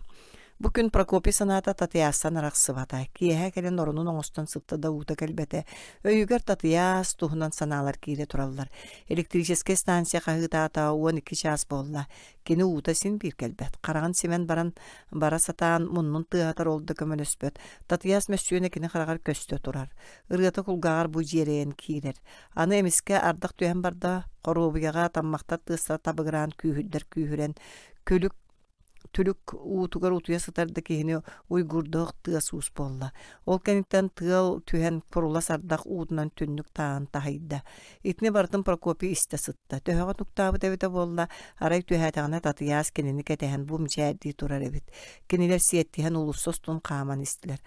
Бу күн Прокопий санаата Татыйаастан арахсыбата. Киэһэ кэлэн оронун оҥостон сытта да уута кэлбэтэ. Өйүгэр Татыйаас туһунан санаалар киирэ тураллар. Электрическэй станция хаһыытаата 12 чаас буолла. Кини уута син биир кэлбэт. Хараҕын симэн баран бара сатаан муннун тыаһатар ол да көмөлөспөт. Татыйаас мөссүөнэ кини хараҕар көстө турар. Ырыата кулгааҕар бу дьиэрэйэн киирэр. Аны эмискэ ардах түһэн барда, хоруобуйаҕа таммахтар тыастара табыгыраан күүһүрдэр күүһүрэн, күлүк Түлүк уутугар утуйа сытар да киһини уйгуурдаах тыас-уус буолла. Ол кэнниттэн тыал түһэн курулас ардах уутунан түннүк тааһын таһыйда. Итини барытын Прокопий истэ сытта. Төһөҕө нуктаабыт эбитэ буолла, арай түһээтэҕинэ Татыйаас кинини кэтэһэн бу мичээрдии турар эбит. Кинилэр сиэттиһэн уулусса устун хааман истилэр.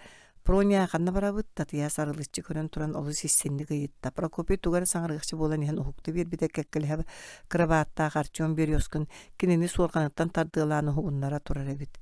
Проня, ханна барабыт? Татыйаас арылыччы көрөн туран олус истинник ыйытта. Прокопий тугу эрэ саҥарыахча буолан иһэн уһукта биэрбитэ кэккэлэһэ кырабааттаах Артем Березкин кинини суорҕаныттан тардыалаан уһугуннара турар эбит.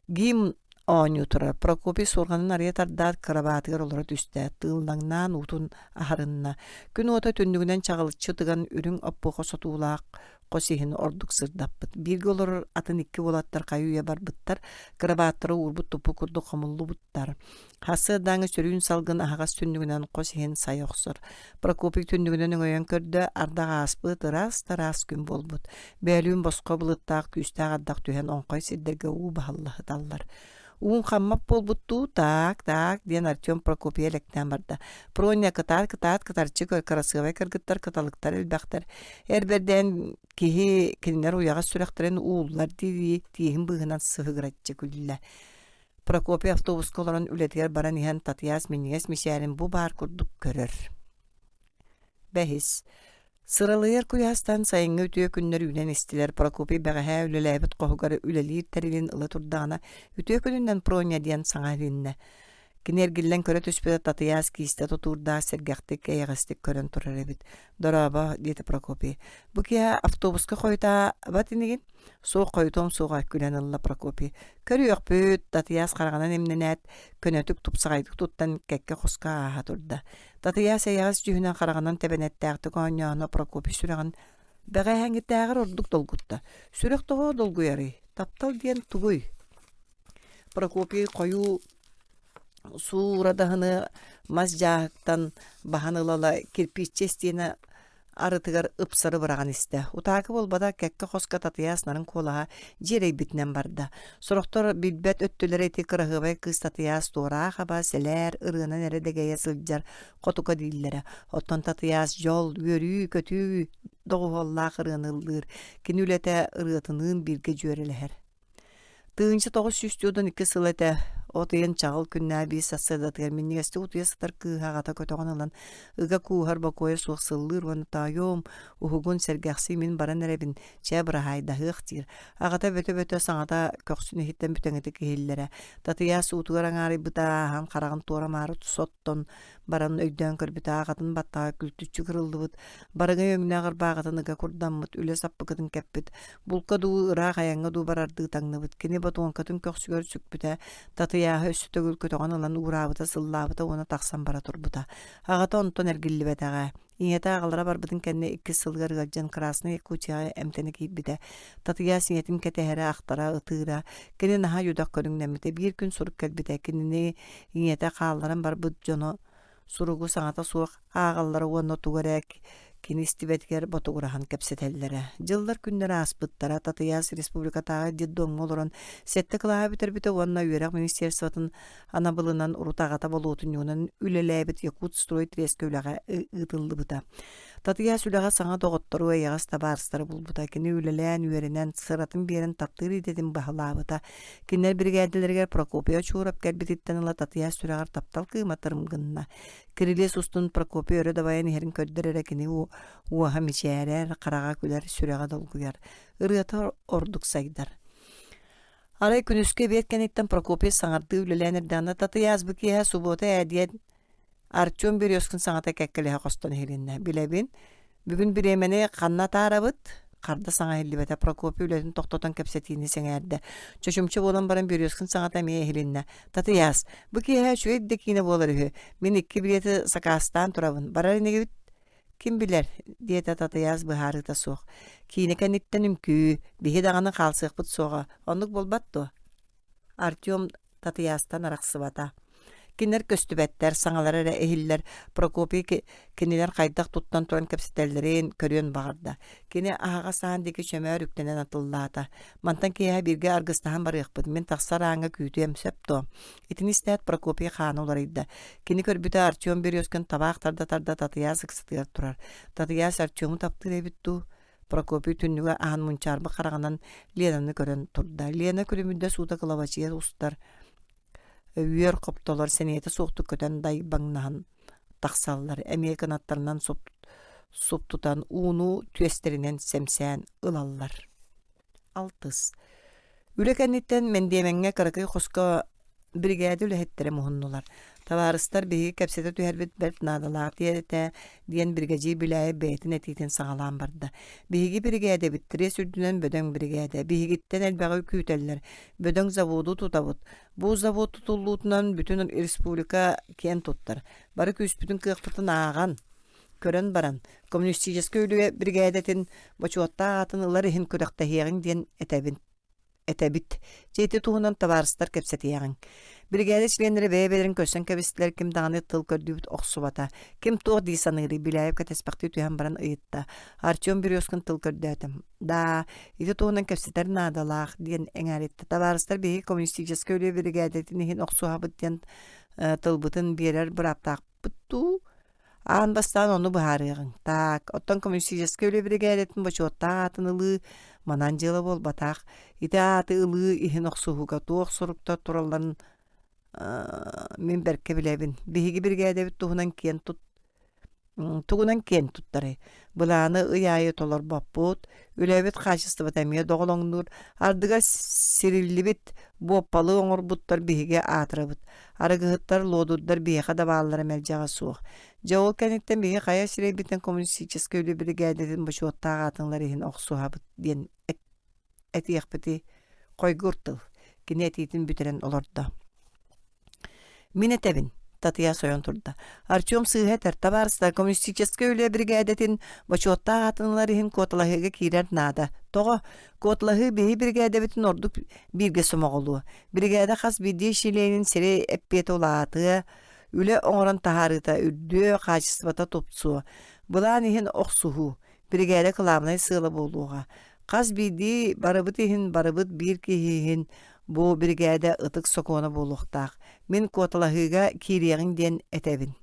Гимн оонньуу турар. Прокопий суорҕанын арыйа тардаат кырабаатыгар олоро түстэ, тыыллаҥнаан уутун аһарынна. Күн уота түннүгүнэн чаҕылыччы тыган үрүҥ оппуоха сотуулаах хос иһин ордук сырдаппыт. Бииргэ олорор атын икки уолаттар хайы-үйэ барбыттар, кырабааттара уурбут-туппут курдук хомуллубуттар. Сарсыардааҥы сөрүүн салгын аһаҕас түннүгүнэн хос иһин сайа охсор. Прокопий түннүгүнэн өҥөйөн көрдө, ардах ааспыт, ыраас да ыраас күн буолбут. Бөөлүүн босхо былыттаах күүстээх ардах түһэн оҥхой сирдэргэ уу баһылла сыталлар. Уун хаммат буолбуттуу таак, таак диэн Артем Прокопий элэктээн барда. Проня кытаат, кытаат, кытарчы көр, кырасыабай кыргыттар, кыталыктар элбэхтэр. Эр бэрдээн киһи кинилэр уйаҕас сүрэхтэрин ууллар дии тииһин быыһынан сыһыгыраччы күллэ. Прокопий автобуска олорон үлэтигэр баран иһэн Татыйаас минньигэс мичээрин бу баар курдук көрөр. Бэһис. Сыралыйар куйаастан сайыҥҥы үтүө күннэр үүнэн истилэр. Прокопий бэҕэһээ үлэлээбит хоһугар үлэлиир тэрилин ыла турдаҕына, «Үтүө күнүнэн, Проня!» диэн саҥа иһилиннэ. Кини эргиллэн көрө түспүтэ Татыйаас киистэ тутуурдаах сэргэхтик, эйэҕэстик көрөн турар эбит. «Дорообо», диэтэ Прокопий. «Бу киэһэ автобуска хойутаабат инигин?» «Суох, хойутуом суоҕа», күлэн ылла Прокопий. «Көрүөхпүт», Татыйаас хараҕынан имнэнээт, көнөтүк, тупсаҕайдык туттан кэккэ хоско ааһа турда. Татыйаас эйэҕэс дьүһүнэн хараҕынан тэбэнэттээхтик оонньооһуна Прокопий сүрэҕин бэҕэһээҥҥитээҕэр ордук долгутта. Сүрэх тоҕо долгуйарый? Таптал диэн тугуй? Прокопий хойуу суурадаһыны мас дьааһыктан баһан ыла-ыла кирпииччэ истиэнэ арытыгар ыпсары быраҕан истэ. Утаакы буолбата, кэккэ хоско Татыйаас нарын куолаһа дьиэрэйбитинэн барда. Сорохтор билбэт өттүлэрэ ити кыраһыабай кыыс Татыйаас туораах аба, сэлээр, ырыанан эрэ дэгэйэ сылдьар хотука дииллэрэ. Оттон Татыйаас дьол, үөрүү-көтүү доҕуһуоллаах ырыаны ыллыыр. Кини үлэтэ ырыатыныын бииргэ дьүөрэлэһэр. 1992 сыл этэ. От ыйын чаҕыл күннээх биир сарсыардатыгар минньигэстик утуйа сытар кыыһа аҕата көтөҕөн ылан ыга кууһар бокуойа суох сыллыыр уонна тоойуом, уһугун, сэргэхсий мин баран эрэбин, чэ быраһаайдаһыах диир. Аҕата бөтө-бөтө саҥата көхсүн иһиттэн бүтэҥитик иһиллэрэ. Татыйаас уутугар аҥаарыйбыта ааһан хараҕын туора-маары соттон баран өйдөөн көрбүтэ аҕатын баттаҕа күлтүччү кырыллыбыт, барыҥай өҥнөөх ырбааҕытын ыга курдаммыт, үлэ саппыкытын кэппит, булка дуу, ыраах айаҥҥа дуу барардыы таҥныбыт. Кини ботуоҥкатын көхсүгэр сүкпүтэ, Татыйааһы өссө төгүл көтөҕөн ылан уураабыта, сыллаабыта уонна тахсан бара турбута. Аҕата онтон эргиллибэтэҕэ. Ийэтэ аҕалара барбытын кэннэ иккис сылыгар ыалдьан Красная Якутияҕа эмтэнэ киирбитэ. Татыйаас ийэтин кэтэһэрэ, ахтара, ытыыра. Кини наһаа үдэх көрүҥнэммитэ. Биир күн сурук кэлбитэ. Кинини ийэтэ хаалларан барбыт дьоно суругу саҥата суох ааҕаллара уонна тугу эрэ кини истибэтигэр ботугураһан кэпсэтэллэрэ. Дьыллар-күннэр ааспыттара. Татыйаас республикатааҕы детдомҥа олорон сэттэ кылааһы бүтэрбитэ уонна үөрэх министерствотын анабылынан урут аҕата болуотунньугунан үлэлээбит Якутстрой трескэ үлэҕэ ыытыллыбыта. Татыйаас үлэҕэ саҥа доҕоттору, эйэҕэс табаарыстары булбута. Кини үлэлээн, үөрэнэн, сыратын биэрэн таптыыр идэтин баһылаабыта. Кинилэр биригээдэлэригэр Прокопий Очуурап кэлбититтэн ыла Татыйаас сүрэҕэр таптал кыыма тырым гынна. Кирилиэс устун Прокопий өрө дабайан иһэрин көрдөр эрэ кини уоһа мичээрэр, хараҕа күлэр, сүрэҕэ долгуйар. Ырыата ордук сайдар. Арай күнүскү эбиэт кэнниттэн Прокопий саҥардыы үлэлээн эрдэҕинэ Татыйаас бу киэһэ субуота ээ диэн Артем Березкин саҥата кэккэлэһэ хостон иһилиннэ. Билэбин, бүгүн бириэмэни ханна атаарабыт? Харда саҥа иһиллибэтэ. Прокопий үлэтин тохтотон кэпсэтиини сэҥээрдэ. Чочумча буолан баран Березкин саҥата эмиэ иһилиннэ. Татыйаас, бу киэһэ үчүгэй да киинэ буолар үһү. Мин икки билиэти сакаастаан турабын. Барар инигибит? Ким билэр, диэтэ Татыйаас быһаарыыта суох. Киинэ кэнниттэн үҥкүү, биһи даҕаны хаалсыахпыт суоҕа, оннук буолбат дуо? Артем Татыйаастан арахсыбата. Кинилэр көстүбэттэр, саҥалара эрэ иһиллэр. Прокопий кинилэр хайдах туттан туран кэпсэтэллэрин көрүөн баҕарда. Кини аһаҕас аан диэки чөмөөр үктэнэн атыллаата. Мантан киэһэ бииргэ аргыстаһан барыахпыт, мин тахсар ааҥҥа күүтүөм, сөп дуо? Итини истээт Прокопий хаана уларыйда. Кини көрбүтэ Артем Березкин табаах тарда-тарда Татыйаас ыксатыгар турар. Татыйаас Артему таптыыр эбит дуу? Прокопий түннүгэ аһан мунчаарбыт хараҕынан Ленаны көрөн турда. Лена күлүмүрдэс уута кылабачыйа устар үөр хоптолор сэниэтэ суохтук көтөн дайбаҥнаһан тахсаллар. Эмиэ кынаттарынан суптутан ууну түөстэринэн сэмсээн ылаллар. Алтыс. Үлэ кэнниттэн мэндиэмэҥҥэ кыракый хоско биригээдэ үлэһиттэрэ муһуннулар. Табаарыстар биһиги кэпсэтэ түһэрбит бэрт наадалаах диэтэ диэн биригэдьиир Бүлээйэп бэйэтин этиитин саҕалаан барда. Биһиги биригээдэбит трест үрдүнэн бөдөҥ биригээдэ. Биһигиттэн элбэҕи күүтэллэр. Бөдөҥ заводу тутабыт. Бу завод тутуллуутунан бүтүн республика киэн туттар. Бары күүспүтүн кыахпытын ааҕан, көрөн баран, коммунистическай үлэ биригээдэтин бочуоттаах аатын ылар иһин күрэхтэһиэҕиҥ диэн этэбин этэбит. Дьэ ити туһунан табаарыстар кэпсэтиэҕиҥ. Биригээдэ чилиэннэрэ бэйэ-бэйэлэрин көрсөн кэбистилэр, ким даҕаны тыл көрдүүбүт охсубата. Ким туох дии саныырый, Беляев кэтэспэхтии түһэн баран ыйытта. Артем Березкин тыл көрдөөтө. Да, ити туһунан кэпсэтэр наадалаах, диэн эҥээриттэ. Табаарыстар биһиги коммунистическай үлэ биригээдэтин иһин охсуһабыт диэн тылбытын биэрэр бырааптаахпыт дуу? Аан бастаан ону быһаарыаҕыҥ. Так, оттон коммунистическай үлэ биригээдэтин бочуоттаах аатын ылыы манан дьыала буолбатах. Ити ааты ылыы иһин охсуһууга туох соруктар туралларын мин бэркэ билэбин. Биһиги биригээдэбит туһунан киэн тут тугунан киэн туттарый? Былааны ый аайы толорбоппут, үлэбит хаачыстыбата эмиэ доҕолоҥнуур, ардыгар сириллибит, буоппалы оҥорбуттар биһиги аатырабыт. Арыгыһыттар, луодурдар биһиэхэ да бааллара мэлдьэҕэ суох. Дьэ ол кэнниттэн биһиги хайа сирэйбитинэн коммунистическай үлэ биригээдэтин бочуоттаах аатын ылар иһин охсуһабыт диэн этиэхпитий хойгур тыл кини этиитин бүтэрэн олордо. Мин этэбин, Татыйаас ойон турда. Артем сыыһа этэр, табаарыстар, коммунистическай үлэ биригээдэтин бочуоттаах аатын ылар иһин куоталаһыыга киирэр наада. Тоҕо? Куоталаһыы биһи биригээдэбитин ордук бииргэ сомоҕолуо. Биригээдэ хас биирдии чилиэнин сирэй эппиэтэ улаатыа, үлэ оҥорон таһаарыыта үрдүө, хаачыстыбата тупсуо. Былаан иһин охсуһуу, биригээдэ кылаабынай сыала буолуоҕа. Хас биирдии барыбыт иһин барыбыт биир киһи иһин бу биригээдэ ытык сокуона буолуохтаах. Мин куоталаһыыга киириэҕиҥ диэн этэбин.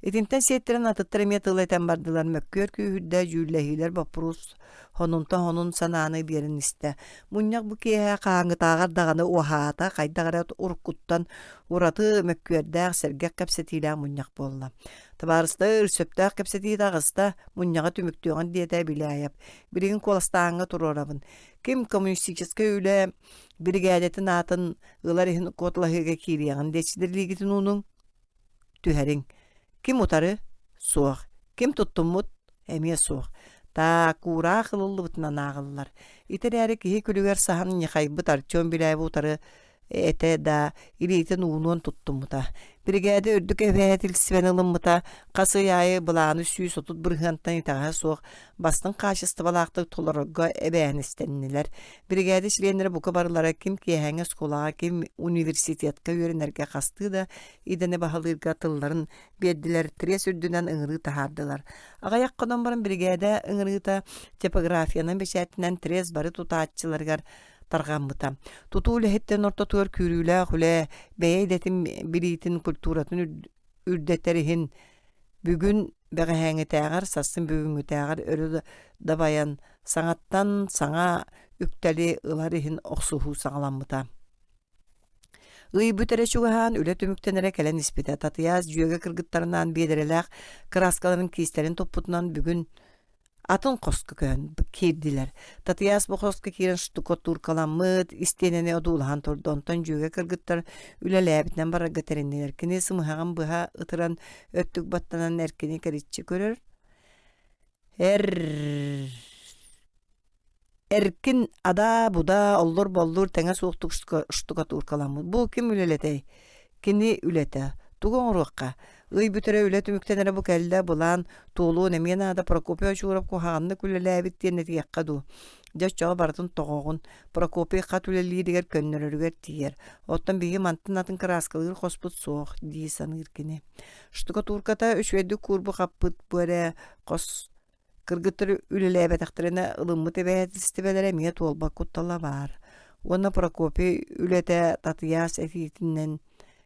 Итинтэн сиэттэрэн атыттар эмиэ тыл этэн бардылар, мөккүөр күүһүрдэ, дьүүллэһиилэр боппуруос хонунтан хонун санааны биэрэн истэ. Мунньах бу киэһэ хаһааҥҥытааҕар даҕаны уһаата, хайдах эрэ уруккуттан ураты мөккүөрдээх, сэргэх кэпсэтиилээх мунньах буолла. Табаарыстар, сөптөөх кэпсэтии таҕыста, мунньаҕы түмүктүөҕүн диэтэ Беляев. Билигин куоластааһыҥҥа туруорабын. Ким коммунистическай үлэ биригээдэтин аатын ылар иһин куоталаһыыга киириэҕин диэччилэр илиигитин уунуҥ түһэриҥ. Ким утары? Суох. Ким туттуммут? Эмиэ суох. Таакуураах ылыллыбытынан ааҕыллар. Ити эрээри киһи күлүгэр саһан ньыхайбыт Артем Беляевы утары этэ да, илиитин уунуон туттуммута. Биригээдэ үрдүк эбэһээтилистибэни ылыммыта, хас ый аайы былааны 130 бырыһыантан итэҕэһэ суох бастыҥ хаачыстыбалаахтык толорорго эбээһинэстэннилэр. Биригээдэ чилиэннэрэ бука барылара ким киэһээҥҥи оскуолаҕа, ким университетка үөрэнэргэ хастыы да идэни баһылыырга тылларын биэрдилэр, трест үрдүнэн ыҥырыы таһаардылар. Аҕыйах хонон баран биригээдэ ыҥырыыта типографиянан бэчээтинэн трест бары тутааччыларыгар тарҕаммыта. Тутуу үлэһиттэрин ортотугар күүрүүлээх үлэ, бэйэ идэтин билиитин, культуратын үрдэтэр иһин бүгүн бэҕэһээҥҥитээҕэр, сарсын бүгүҥҥүтээҕэр өрө дабайан, саҥаттан саҥа үктэли ылар иһин охсуһуу саҕаламмыта. Ый бүтэрэ чугаһаан, үлэ түмүктэнэрэ кэлэн испитэ. Татыйаас дьүөгэ кыргыттарынаан биэдэрэлээх кырааскаларын киистэрин туппутунан бүгүн атын хоско көһөн киирдилэр. Татыйаас бу хоско киирэн штукатуркаламмыт истиэнэни одуулаһан турда. Онтон дьүөгэ кыргыттар үлэлээбитинэн барарга тэриннилэр. Кини сымыһаҕын быһа ытыран өттүк баттанан эркини кэриччи көрөр. Эр Эркин адаа-будаа, оллур-боллур тэҥэ суохтук штукатуркаламмыт. Бу ким үлэлэтэй? Кини үлэтэ. Тугу оҥоруохха? Ый бүтэрэ үлэ түмүктэнэрэ бу кэллэ, былаан туолуон эмиэ наада Прокопий Очуров куһаҕаннык үлэлээбит диэн этиэххэ дуу. Дьэ оччоҕо барытын тоҕоҕун. Прокопий хат үлэлииригэр көннөрөрүгэр тиийэр. Оттон биһиги мантан атын кырааскалыыр хоспут суох, дии саныыр кини. Штукатурката үчүгэйдик куурбу хаппыт бу эрэ хос Кыргыттар үлэлээбэтэхтэринэ ылыммыт эбэһээтэлистибэлэрэ эмиэ туолбат куттала баар. Уонна Прокопий үлэтэ Татыйаас этиитинэн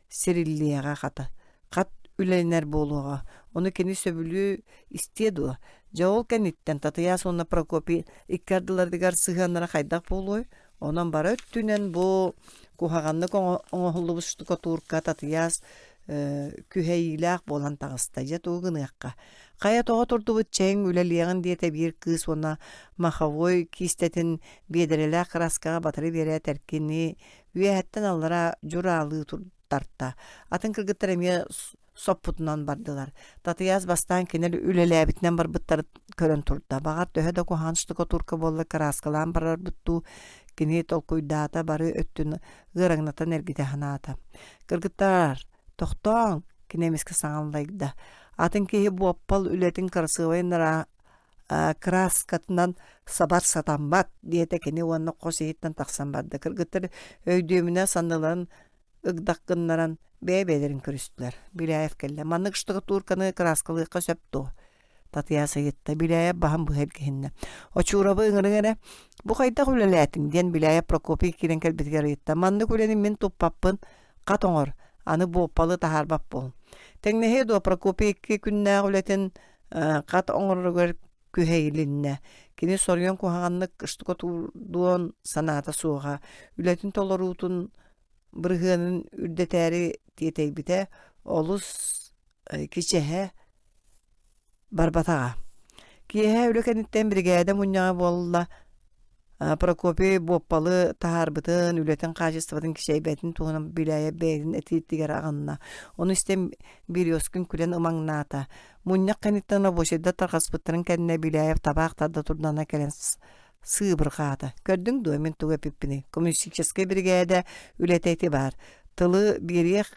сириллиэҕэ хата. Хат үлэлэнэр буолуоҕа. Ону кини сөбүлүү истиэ дуо? Дьэ ол кэнниттэн Татыйаас уонна Прокопий икки ардыларыгар сыһыаннара хайдах буолуой? Онон бары өттүнэн бу куһаҕаннык оҥоһуллубут штукатурка Татыйаас күһэйиилээх буолан таҕыста. Дьэ тугу гыныахха? Хайа тоҕо турдубут чэйиҥ үлэлиэҕин диэтэ биир кыыс уонна маховой киистэтин биэдэрэлээх кырааскаҕа батары биэрээт эркини үөһэттэн аллара дьураалыы тарта. Атын кыргыттар эмиэ соппутунан бардылар. Татыйаас бастаан кинилэр үлэлээбитинэн барбыттарын көрөн турда. Баҕар төһө да куһаҕан штукатурка буолла кырааскалаан барарбыт дуу, кини толкуйдаата бары өттүн ыараҥнатан эргитэ санаата. Кыргыттаар, Тохтооҥ, кини эмискэ саҥаллайда. Атын киһи буоппал үлэтин кырасыабай кырааскатынан сабар сатаммат, диэтэ кини уонна хос иһиттэн тахсан барда. Кыргыттар өйдүөмүнэ санныларын ыгдах гыннаран бэйэ-бэйэлэрин көрүстүлэр. Беляев кэллэ. Маннык штукатурканы кырааскалыахха сөп дуо? Татыйаас ыйытта, Беляев баһын быһа илгиһиннэ. Очуурабы ыҥырыҥ эрэ. Бу хайдах үлэлээтиҥ? диэн Беляев Прокопий киирэн кэлбитигэр ыйытта. Маннык үлэни мин туппаппын. Хат оҥор. Аны буоппалы таһаарбат буол. Тэҥнэһиэ дуо Прокопий икки күннээх үлэтин хат оҥороругар күһэйилиннэ. Кини соруйан куһаҕаннык штукатурдуон санаата суоҕа. Үлэтин толоруутун бырыһыанын үрдэтээри тиэтэйбитэ олус кичэһэ Барбатаҕа. Киэһэ үлэ кэнниттэн биригээдэ мунньаҕа буолла. Прокопий буоппалы таһаарбытын, үлэтин хаачыстыбатын кичэйбэтин туһунан Беляев бэйэтин этиитигэр аҕынна. Ону истэн Березкин күлэн ымаҥнаата. Мунньах кэнниттэн рабочайдар тарҕаспыттарын кэннэ Беляев табаах тарда турдана кэлэн сыыбырҕаата. Көрдүҥ дуо мин тугу эппиппиний? Коммунистическай биригээдэ үлэтэ ити баар. Тылы биэриэх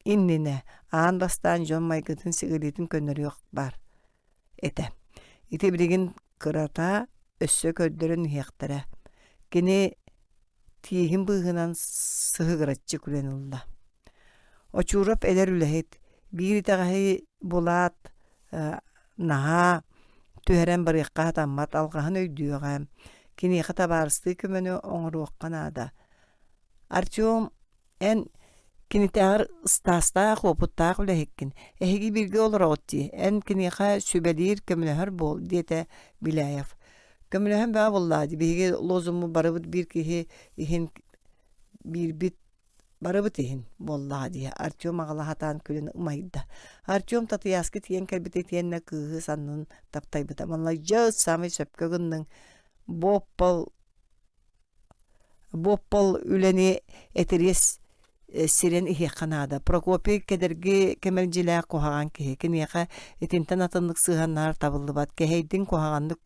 иннинэ аан бастаан дьон майгытын-сигилитин көннөрүөх баар этэ. Ити билигин кырата өссө көрдөрөн иһиэхтэрэ. Кини тииһин быыһынан сыһыгыраччы күлэн ылла. Очуров эдэр үлэһит, биир итэҕэһи булаат наһаа түһэрэн барыахха сатаммат алҕаһын өйдүөҕэ, киниэхэ табаарыстыы көмөнү оҥоруохха наада. Артем Эн. Кинитээҕэр ыстаастаах, уопуттаах үлэһиккин. Эһиги бииргэ олороҕут дии, эн киниэхэ сүбэлиир, көмөлөһөр буол, диэтэ Беляев. Көмөлөһөн бөҕө буоллаа дии, биһиги лозуммут барыбыт биир киһи иһин биирбит барыбыт иһин буоллаҕа дии, Артем аҕалаһатаан күлэн ымайда. Артем Татыйааска тиийэн кэлбитэ итиэннэ кыыһы саннын таптайбыта. Маладьыас, саамай сөпкө гынныҥ. Буоппал Буоппал үлэни этириэс сирэн иһиэххэ наада. Прокопий кэдэрги кэмэлдьилээх куһаҕан киһи. Киниэхэ итинтэн атыннык сыһыаннаһар табыллыбат. Кэһэйдиҥ куһаҕаннык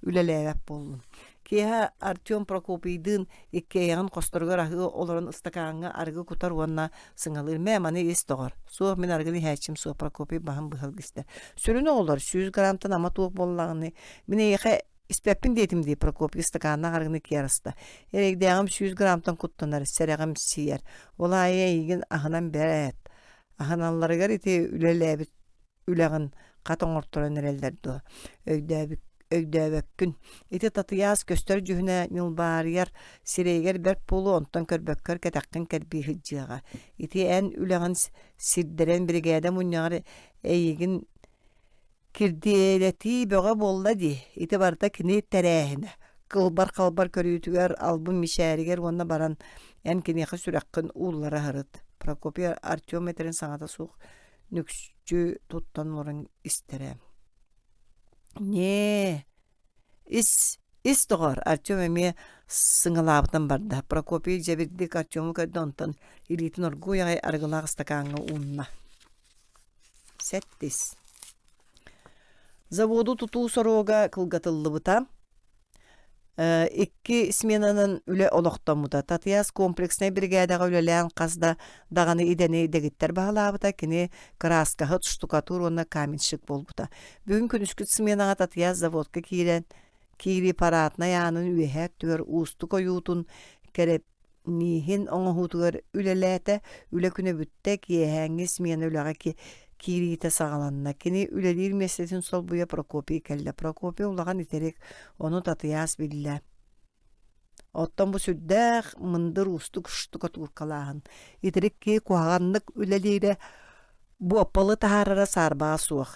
үлэлээбэт буоллун. Киэһэ Артем Прокопийдыын иккиэйэҕин хосторугар аһыы олорон ыстакааҥҥа арыгы кутар уонна сыҥалыыр. Мэ, маны ис доҕор. Суох, мин арыгыны иһээччим суох, Прокопий баһын быһа илгистэр. Сүрүн оҕолор, 100 граммтан ама туох буоллаҕыный? Мин эйиэхэ Испэппин диэтим дии, Прокопий ыстакааннаах арыгыны киэр аста. Эрэйдээҕим 100 граммтан куттанар, сэрэҕим сиэр. Ол аайы эйигин аһынан бэрээт. Аһыналларыгар ити үлэлээбит үлэҕин хат оҥорторон эрэллэр дуо? Өйдөөбүт өйдөөбөккүн. Ити Татыйаас көстөр дьүһүнэ ньылбаарыйар, сирэйигэр бэрт буолуо, онтон көрбөккөр кэтэххин кэрбии сылдьыаҕа. Ити эн үлэҕин сирдэрэн биригээдэ мунньаҕар эйигин Кирдиэлэтии бөҕө буолла дии, ити барыта кини тэрээһинэ, кылбар-халбар көрүүтүгэр, албын мичээригэр уонна баран эн киниэхэ сүрэххин ууллара сырыт. Прокопий Артем этэрин саҥата суох нүксү туттан олорон истэрэ. Ньээ, ис, ис доҕоор, Артем эмиэ сыҥалаабытынан барда. Прокопий дьэбирдик Артему көрдө, онтон илиитин оргууй аҕай арыгылаах ыстакааҥҥа уунна. Сэттис. Заводу тутуу соруга кылгатыллыбыта. Икки сменанан үлэ олохтоммута. Татыйаас комплекснай биригээдэҕэ үлэлээн хас да даҕаны идэни дэгиттэр баһылаабыта. Кини кырааскаһыт, штукатур уонна каменщик буолбута. Бүгүн күнүскүт сменаҕа Татыйаас заводка киирэн киирии параднай аанын үөһээ өттүгэр уустук ойуутун кэрэп Мииһин оҥоһуутугар үлэлээтэ, үлэ күнэ бүттэ, киэһээҥҥи смена үлэҕэ киириитэ саҕаланна. Кини үлэлиир миэстэтин солбуйа Прокопий кэллэ. Прокопий улахан итирик, ону Татыйаас биллэ. Оттон бу сүрдээх мындыр уустук штукатуркалааһын. Итирик киһи куһаҕаннык үлэлиирэ, буоппалы таһаарара саарбаҕа суох.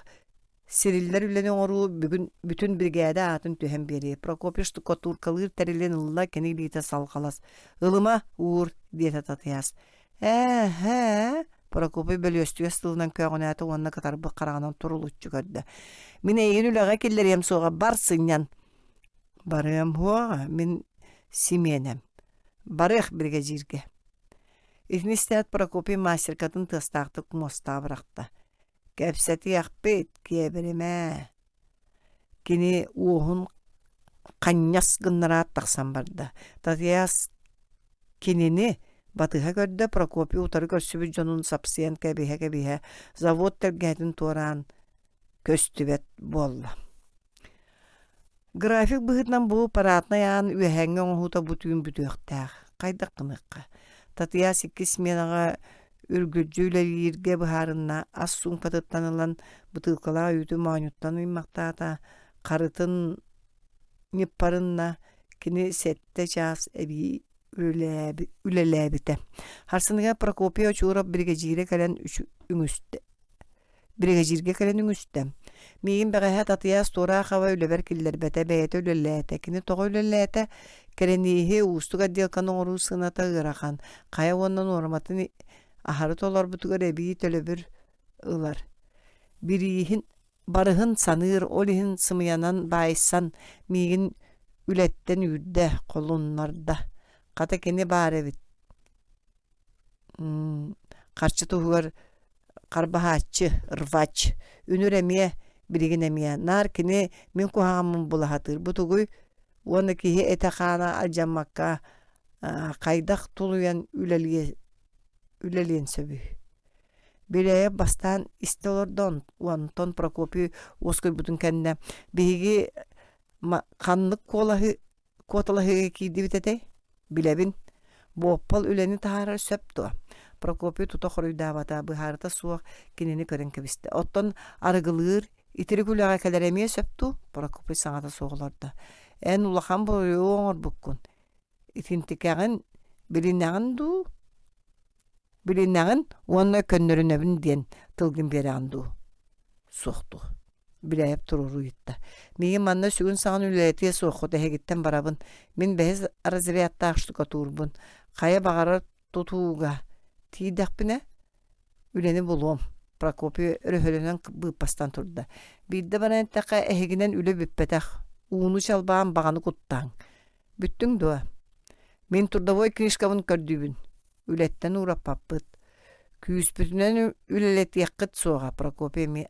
Сириллэр үлэни оҥоруу бүгүн бүтүн биригээдэ аатын түһэн биэриэ. Прокопий штукатуркалыыр тэрилин ылла, кини илиитэ салҕалас. «Ылыма, уур», диэтэ Татыйаас. «Ээ-һээ», Прокопий бөлүөстүгэс тылынан көөҕүнээтэ уонна кытарбыт хараҕынан турулуччу көрдө. «Мин эйигин үлэҕэ киллэриэм суоҕа, бар сынньан». «Барыам суоҕа, мин симиэнэм. Барыах биригэдьииргэ». Итини истээт Прокопий мастеркатын тыастаахтык муостаҕа бырахта. Кэпсэтиэхпит, киэбиримэ. Кини уоһун ханньас гыннараат тахсан барда. Татыйаас кинини батыһа көрдө, Прокопий утары көрсүбүт дьонун сапсыйан кэбиһэ-кэбиһэ завод тэлгэһэтин туораан көстүбэт буолла. График быһыытынан бу параднай аан үөһээҥҥи оҥоһуута бу түүн бүтүөхтээх. Хайдах гыныахха? Татыйаас иккис сменаҕа үргүлдьү үлэлииргэ быһаарынна, ас суумкатыттан ылан бытыылкалаах үүтү моонньуттан ыймахтаата, харытын ньыппарынна, кини сэттэ чаас эбии үлэлээбитэ. Харсыныгар Прокопий Очуров биригэдьиирэ кэлэн үҥүстэ Биригэдьииргэ кэлэн үҥүстэ. Миигин бэҕэһээ Татыйаас Туораахаба үлэбэр киллэрбэтэ, бэйэтэ үлэлээтэ. Кини тоҕо үлэлээтэ? Кэрэнииһи, уустук отделканы оҥоруу сыаната ыарахан. Хайа уонна нуорматын аһары толорбутугар эбии төлөбүр ылар. Бирииһин барыһын саныыр, ол иһин сымыйанан баайсан миигин үлэттэн үүрдэ, холуннарда. Хата кини баар эбит. Харчы туһугар харбаһааччы, рвач. Үнүр эмиэ, билигин эмиэ. Наар кини мин куһаҕаммын була сатыыр. Бу тугуй? Уонна киһи этэ-хаана алдьаммакка хайдах тулуйан үлэлиэ үлэлиэн сөбүй? Беляев бастаан истэ олордо, онтон Прокопий уоскуйбутун кэннэ биһиги ханнык куолаһы Куоталаһыыга киирдибит этэй? Билэбин. Буоппал үлэни таһаарар сөп дуо? Прокопий тута хоруйдаабата, быһаарыта суох кинини көрөн кэбистэ. Оттон арыгылыыр, итирик үлэҕэ кэлэр эмиэ сөп дуу? Прокопий саҥата суох олордо. Эн улахан буруйу оҥорбуккун. Итинтикэҕин билинэҕин дуу? Билинэҕин уонна көннөрүнэбин диэн тылгын биэрэҕин дуу? Суох дуу? Билээйэп туруору ыйытта. Миигин манна сүгүн саҕан үлэлэтиэ суоххут эһигиттэн барабын. Мин бэһис разрядтаах штукатурбун. Хайа баҕарар тутууга тиийдэхпинэ үлэни булуом. Прокопий өрөһөлөнөн быыппастан турда. Биирдэ баран эттэххэ эһигинэн үлэ бүппэтэх. Ууну чалбаан баҕаны куттааҥ. Бүттүҥ дуо? Мин трудовой книжкабын көрдүүбүн. Үлэттэн уураппаппыт. Күүспүтүнэн үлэлэтиэххит суоҕа, Прокопий эмиэ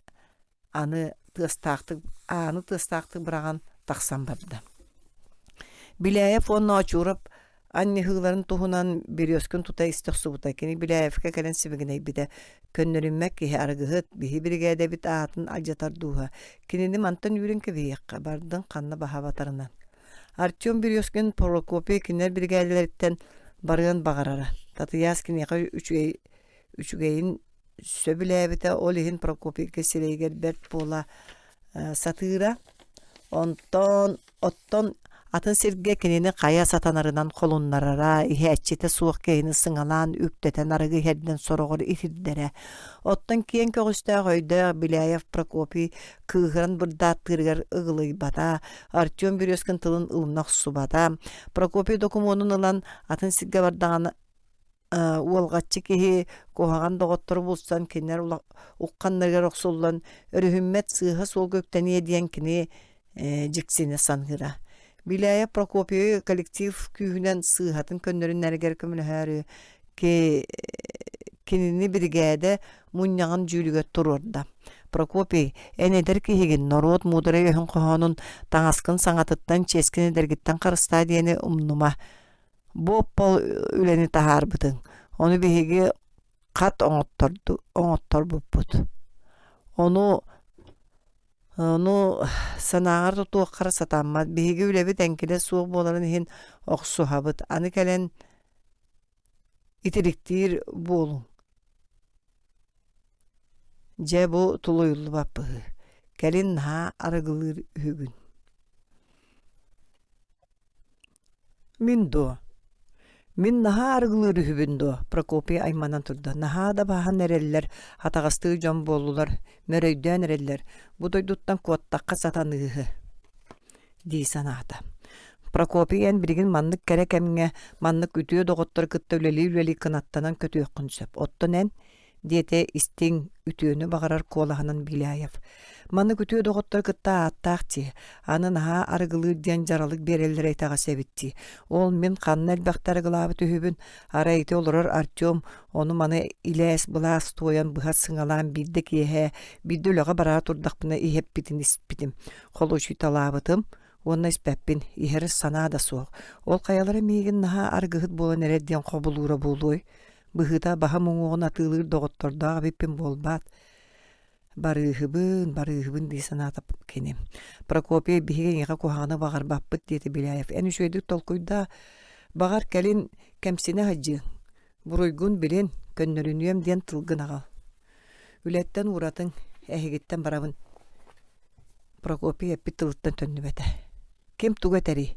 аны тыастаахтык ааны тыастаахтык быраҕан тахсан барда. Билээйэп уонна Очуурап анньыһыыларын туһунан Березкин тута истэ охсубута. Кини Билээевкэ кэлэн сибигинэйбитэ. Көннөрүммэт киһи арыгыһыт, биһи биригээдэбит аатын алдьатар дууһа. Кинини мантан үүрэн кэбиһиэххэ, бардын ханна баһа батарынан. Артем Березкин Прокопий кинилэр биригээдэлэриттэн барыан баҕарара. Татыйаас киниэхэ үчүгэй, үчүгэйин сөбүлээбитэ, ол иһин Прокопийга сирэйигэр бэрт буола сатыыра. Онтон оттон атын сиргэ кинини хайа сатанарынан холуннарара, иһээччитэ суох киһини сыҥалаан үктэтэн арыгы иһэрдэн сороҕор итирдэрэ. Оттон киэҥ көҕүстээх өйдөөх Беляев Прокопий кыыһыран бырдааттыырыгар ыгылыйбата, Артем Березкин тылын ылына охсубата. Прокопий докумуонун ылан атын сиргэ бардаҕына уолҕаччы киһи куһаҕан доҕоттору булсан кинилэр ухханнарыгар охсуллан өрүһүммэт сыыһа суолга үктэниэ диэн кини дьиксинэ саныыра. Беляев Прокопийы коллектив күүһүнэн сыыһатын көннөрүнэригэр көмөлөһөөрү кинини биригээдэ мунньаҕын дьүүлүгэр туруорда. Прокопий, эн эдэр киһигин, норуот муударай өһүн хоһоонун таҥаскын саҥатыттан, чиэскин эдэргиттэн харыстаа диэни умнума. Бу оппол үлэни таһаарбытыҥ, ону биһиги хат оҥотторбуппут. Ону Ону санааҕар тутуоххара сатаммат. Биһиги үлэбит эҥкилэ суох буоларын иһин охсуһабыт. Аны кэлэн итириктиир буолуҥ. Дьэ бу тулуйуллубат быһыы. Кэлин наһаа арыгылыыр үһүгүн. Мин дуо? Мин наһаа арыгылыыр үһүбүн дуо? Прокопий айманан турда. Наһаа да баһан эрэллэр, атаҕастыы дьон буоллулар, мөрөйдөөн эрэллэр. Бу дойдуттан куоттахха сатаныыһы дии санаата. Прокопий эн билигин маннык кэрэ кэмҥэ, маннык үтүө доҕоттору кытта үлэлии-үлэлии кынаттанан көтүөххүн сөп. Оттон эн диэтэ истиҥ, үтүөнү баҕарар куолаһынан Беляев. Маннык үтүө доҕоттору кытта ааттаах дии, аны наһаа арыгылыыр диэн дьаралык биэрэллэрэ итэҕэс эбит дии. Ол мин ханна элбэхтэ арыгылаабыт үһүбүн, арай ити олорор Артем ону-маны илээс-былаас туойан быһа сыҥалаан биирдэ киэһэ, биирдэ үлэҕэ бараа турдахпына иһэппитин испитим, холуочуйталаабытым уонна испэппин, иһэр санаа да суох. Ол хайалара миигин наһаа арыгыһыт буолан эрэр диэн хобулуура буолуой? Быһыыта баһым уҥуоҕун атыылыыр доҕоттордоох эбиппин буолбаат? Барыыһыбын, барыыһыбын дии санаата кини. Прокопий биһиги эйиэхэ куһаҕаны баҕарбаппыт диэтэ Беляев. Эн үчүгэйдик толкуйдаа. Баҕар кэлин кэмсинэ сылдьыаҥ. Буруйгун билин, көннөрүнүөм диэн тылгын аҕал. Үлэттэн ууратыҥ, эһигиттэн барабын. Прокопий эппит тылыттан төннүбэтэ. Ким тугу этэрий?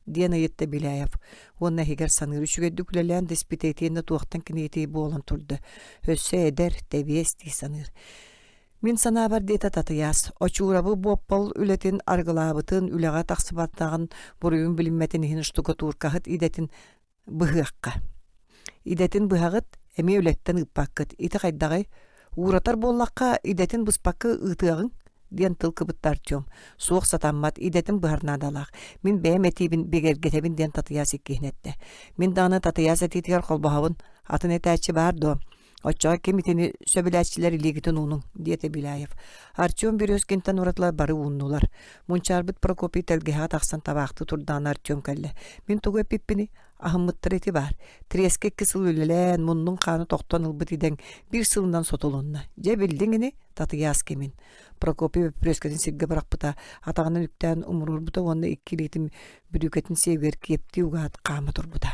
диэн ыйытта Беляев уонна иһигэр саныыр үчүгэйдик үлэлээн да испитэ итиэннэ туохтан кинигэтий буолан турда. Өссө эдэр, тэбиэс дии саныыр. Мин санаабар диэтэ Татыйаас, Очуурабы буоппал үлэтин арыгылаабытын, үлэҕэ тахсыбатаҕын, буруйун билиммэтин иһин штукатуркаһыт идэтин быһыахха. Идэтин быһаҕыт, эмиэ үлэттэн ыыппаккыт. Ити хайдаҕый? Ууратар буоллахха, идэтин быспакка ыытыаҕыҥ, диэн тыл кыбытта Артем. Суох сатаммат, идэтин быһар наадалаах. Мин бэйэм этиибин бигэргэтэбин диэн Татыйаас иккиһин эттэ. Мин даҕаны Татыйаас этиитигэр холбоһобун. Атын этээччи баар дуо? Оччоҕо ким итини сөбүлээччилэр илиигитин уунуҥ, диэтэ Беляев. Артем Березкинтэн уратылар бары ууннулар. Мунчаарбыт Прокопий тэлгэһэҕэ тахсан табаахтыы турдаҕына Артем кэллэ. Мин тугу эппиппиний? Аһыммыттара ити баар. Трескэ икки сыл үлэлээн, муннун хаана тохтон ылбыт идэҥ биир сылынан сотулунна. Дьэ биллиҥ ини, Татыйаас кимин. Прокопий бөппүрүөскэтин сиргэ бырахпыта, атаҕынан үктээн умуруорбута уонна икки илиитин бүрүүкэтин сиэбигэр киэптии угаат хаама турбута.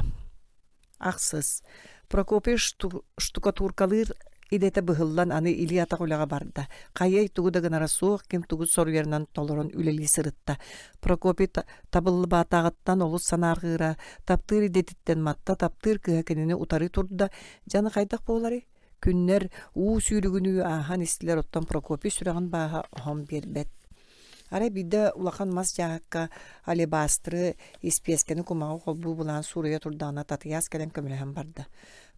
Ахсыс. Прокопий штукатуркалыыр Идэтэ быһыллан аны илии-атах үлэҕэ барда. Хайыай тугу да гынара суох, ким тугу соруйарынан толорон үлэлии сырытта. Прокопий табыллыбатаҕыттан олус санаарҕыыра, таптыыр идэтиттэн матта, таптыыр кыыһа кинини утары турда. Дьаны хайдах буоларый? Күннэр уу сүүрүгүнүү ааһан истилэр, оттон Прокопий сүрэҕин бааһа оһон биэрбэт. Арай биирдэ улахан мас дьааһыкка алебастры, испиэскэни кумаҕы холбуу былаан суруйа турдаҕына Татыйаас кэлэн көмөлөһөн барда.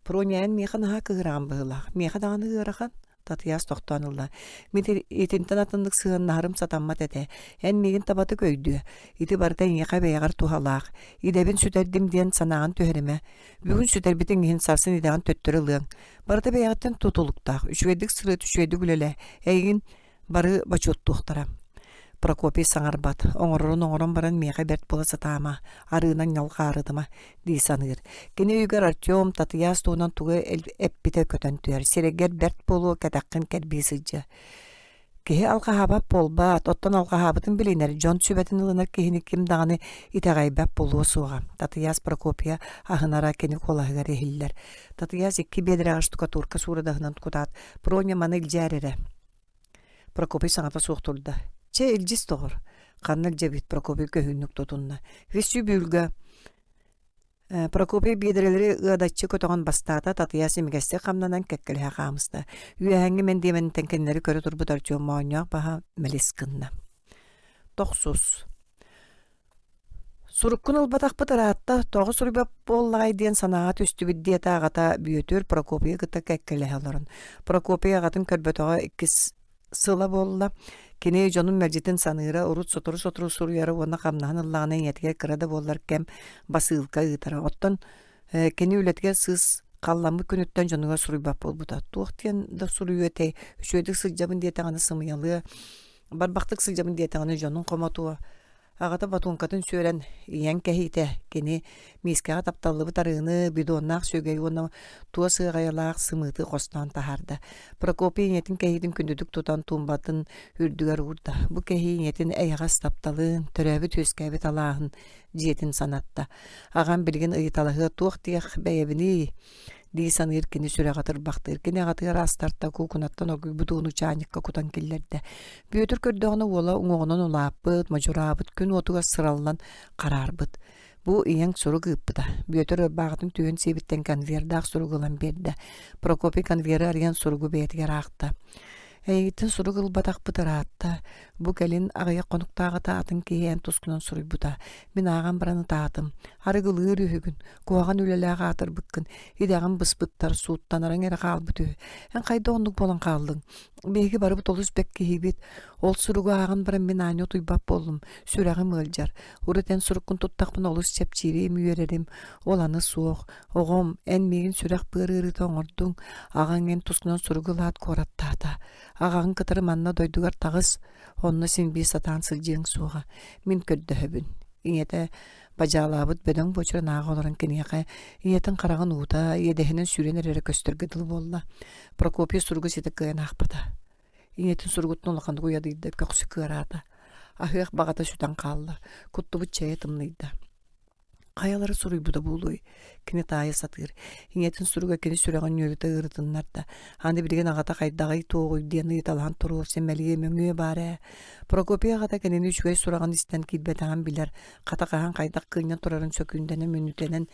Проня, эн миэхэ наһаа кыыһыраҕын быһыылаах. Миэхэ даҕаны ыарахан. Татыйаас тохтоон ылла. Мин итинтэн атыннык сыһыаннаһарым сатаммат этэ. Эн миигин табатык өйдүө. Ити барыта эйиэхэ бэйэҕэр туһалаах. Идэбин сүтэрдим диэн санааҕын түһэримэ. Бүгүн сүтэрбитиҥ иһин сарсын идэҕин төттөрү ылыаҥ. Барыта бэйэҕиттэн тутулуктаах. Үчүгэйдик сырыт, үчүгэйдик үлэлээ. Эйигин Бары бочуоттуохтара. Прокопий саҥарбат, оҥорорун оҥорон баран миэхэ бэрт буола сатаама, арыынан ньалҕаарытыма дии саныыр. Кини өйүгэр Артем Татыйаас туһунан тугу эппитэ көтөн түһэр, сирэйгэр бэрт буолуо кэтэххин кэрбии сылдьыа. Киһи алҕаһаабат буолбаат, оттон алҕаһаабытын билинэр, дьон сүбэтин ылынар киһини ким даҕаны итэҕэйбэт буолуо суоҕа. Татыйаас Прокопия аһынара кини куолаһыгар иһиллэр. Татыйаас икки биэдэрэҕэ штукатурка суурадаһынан кутаат, «Проня маны илдьээр эрэ» Прокопий саҥата суох турда. «Чэ, илдьис доҕор». Ханна илдьэбит Прокопий көһүүннүк тутунна. Вестибюльга Прокопий биэдэрэлэри ыадаччы көтөҕөн бастаата, Татыйаас имигэстик хамнанан кэккэлэһэ хаамыста. Үөһээҥҥи мэндиэмэниттэн кинилэри көрө турбут Артем моонньоох баһа мэлис гынна. Тохсус. Суруккун ылбатахпыт ыраатта, тоҕо суруйбат буоллаҕай диэн санааҕа түстүбүт диэтэ аҕата Бүөтүр Прокопийы кытта кэккэлэһэ олорон. Прокопий аҕатын көрбөтөҕө иккис сыла буолла. Кини дьонун мэлдьитин саныыра, урут сотору-сотору суруйара уонна хамнаһын ыллаҕына ийэтигэр кыра да буоллар кэм басыылка ыытара. Оттон кини үлэтигэр сыыс халламмыт күнүттэн дьонугар суруйбат буолбута. Туох диэн да суруйуо этэй, үчүгэйдик сылдьабын диэтэҕинэ сымыйалыа, барбахтык сылдьабын диэтэҕинэ дьонун хомотуо. Аҕата ботуоҥкатын сүөрэн, ийэҥ кэһиитэ, кини миискэҕэ тапталлыбыт арыыны, бидоннаах сүөгэйи уонна туос ыаҕайалаах сымыыты хостоон таһаарда. Прокопий ийэтин кэһиитин күндүтүк тутан туумбатын үрдүгэр уурда. Бу кэһии ийэтин эйэҕэс тапталын, төрөөбүт-үөскээбит алааһын дьиэтин санатта. Аҕам билигин ыйыталаһыа туох диэх бэйэбиний дии саныыр кини сүрэҕэ тырбахтыыр. Кини аҕатыгар астарта куукунаттан оргуйбут ууну чаанньыкка кутан киллэрдэ. Бүөтүр көрдөҕүнэ уола уҥуоҕунан улааппыт, модьураабыт, күн уотугар сыраллан хараарбыт. Бу ийэҥ сурук ыыппыта. Бүөтүр ырбааҕытын түһэн сиэбиттэн конвердаах суругу ылан биэрдэ. Прокопий конверы арыйан суругу бэйэтигэр аахта. Эйигиттэн сурук ылбатахпыт ыраатта. Бу кэлин аҕыйах хонуктааҕыта атын киһи эн тускунан суруйбута. Мин ааҕан баран ытаатым. Арыгылыыр үһүгүн, куһаҕан үлэлээх аатырбыккын, идэҕин быспыттар, сууттанарыҥ эрэ хаалбыт үһү. Эн хайдах оннук буолан хааллыҥ? Биһиги барыбыт олус бэрт киһибит. Ол суругу ааҕан баран мин аанньа утуйбат буоллум, сүрэҕим ыалдьар. Урут эн суруккун туттахпына олус чэпчиирим, үөрэрим. Ол аны суох. Оҕом, эн миигин сүрэх-быар ыарыыта оҥордуҥ. Аҕаҥ эн тускунан суругу ылаат куораттаата. Аҕаҕын кытары манна дойдугар таҕыс, онно син биир сатаан сылдьыаҥ суоҕа. Мин көрдөһөбүн. Ийэтэ бадьаалаабыт бөдөҥ буочарын ааҕа олорон киниэхэ ийэтин хараҕын уута иэдэһинэн сүүрэн эрэрэ көстөргө дылы буолла. Прокопий суругу ситэ кыайан аахпата. Ийэтин суругуттан улаханнык уйадыйда, көхсү кыараата. Аһыах баҕата сүтэн хаалла, куттубут чэйэ тымныйда. Хайалара суруйбута буолуой? Кини таайа сатыыр. Ийэтин суруга кини сүрэҕин нүөлүтэ ыарытыннарда. Аны билигин аҕата хайдаҕый туоҕуй диэн ыйыталаһан туруо сэмэлиэ мөҥүө баар ээ. Прокопий аҕата кинини үчүгэй сураҕын истэн киирбэтэҕин билэр, хата хаһан хайдах кыынньан турарын сөкүүндэнэ мүнүүтэнэн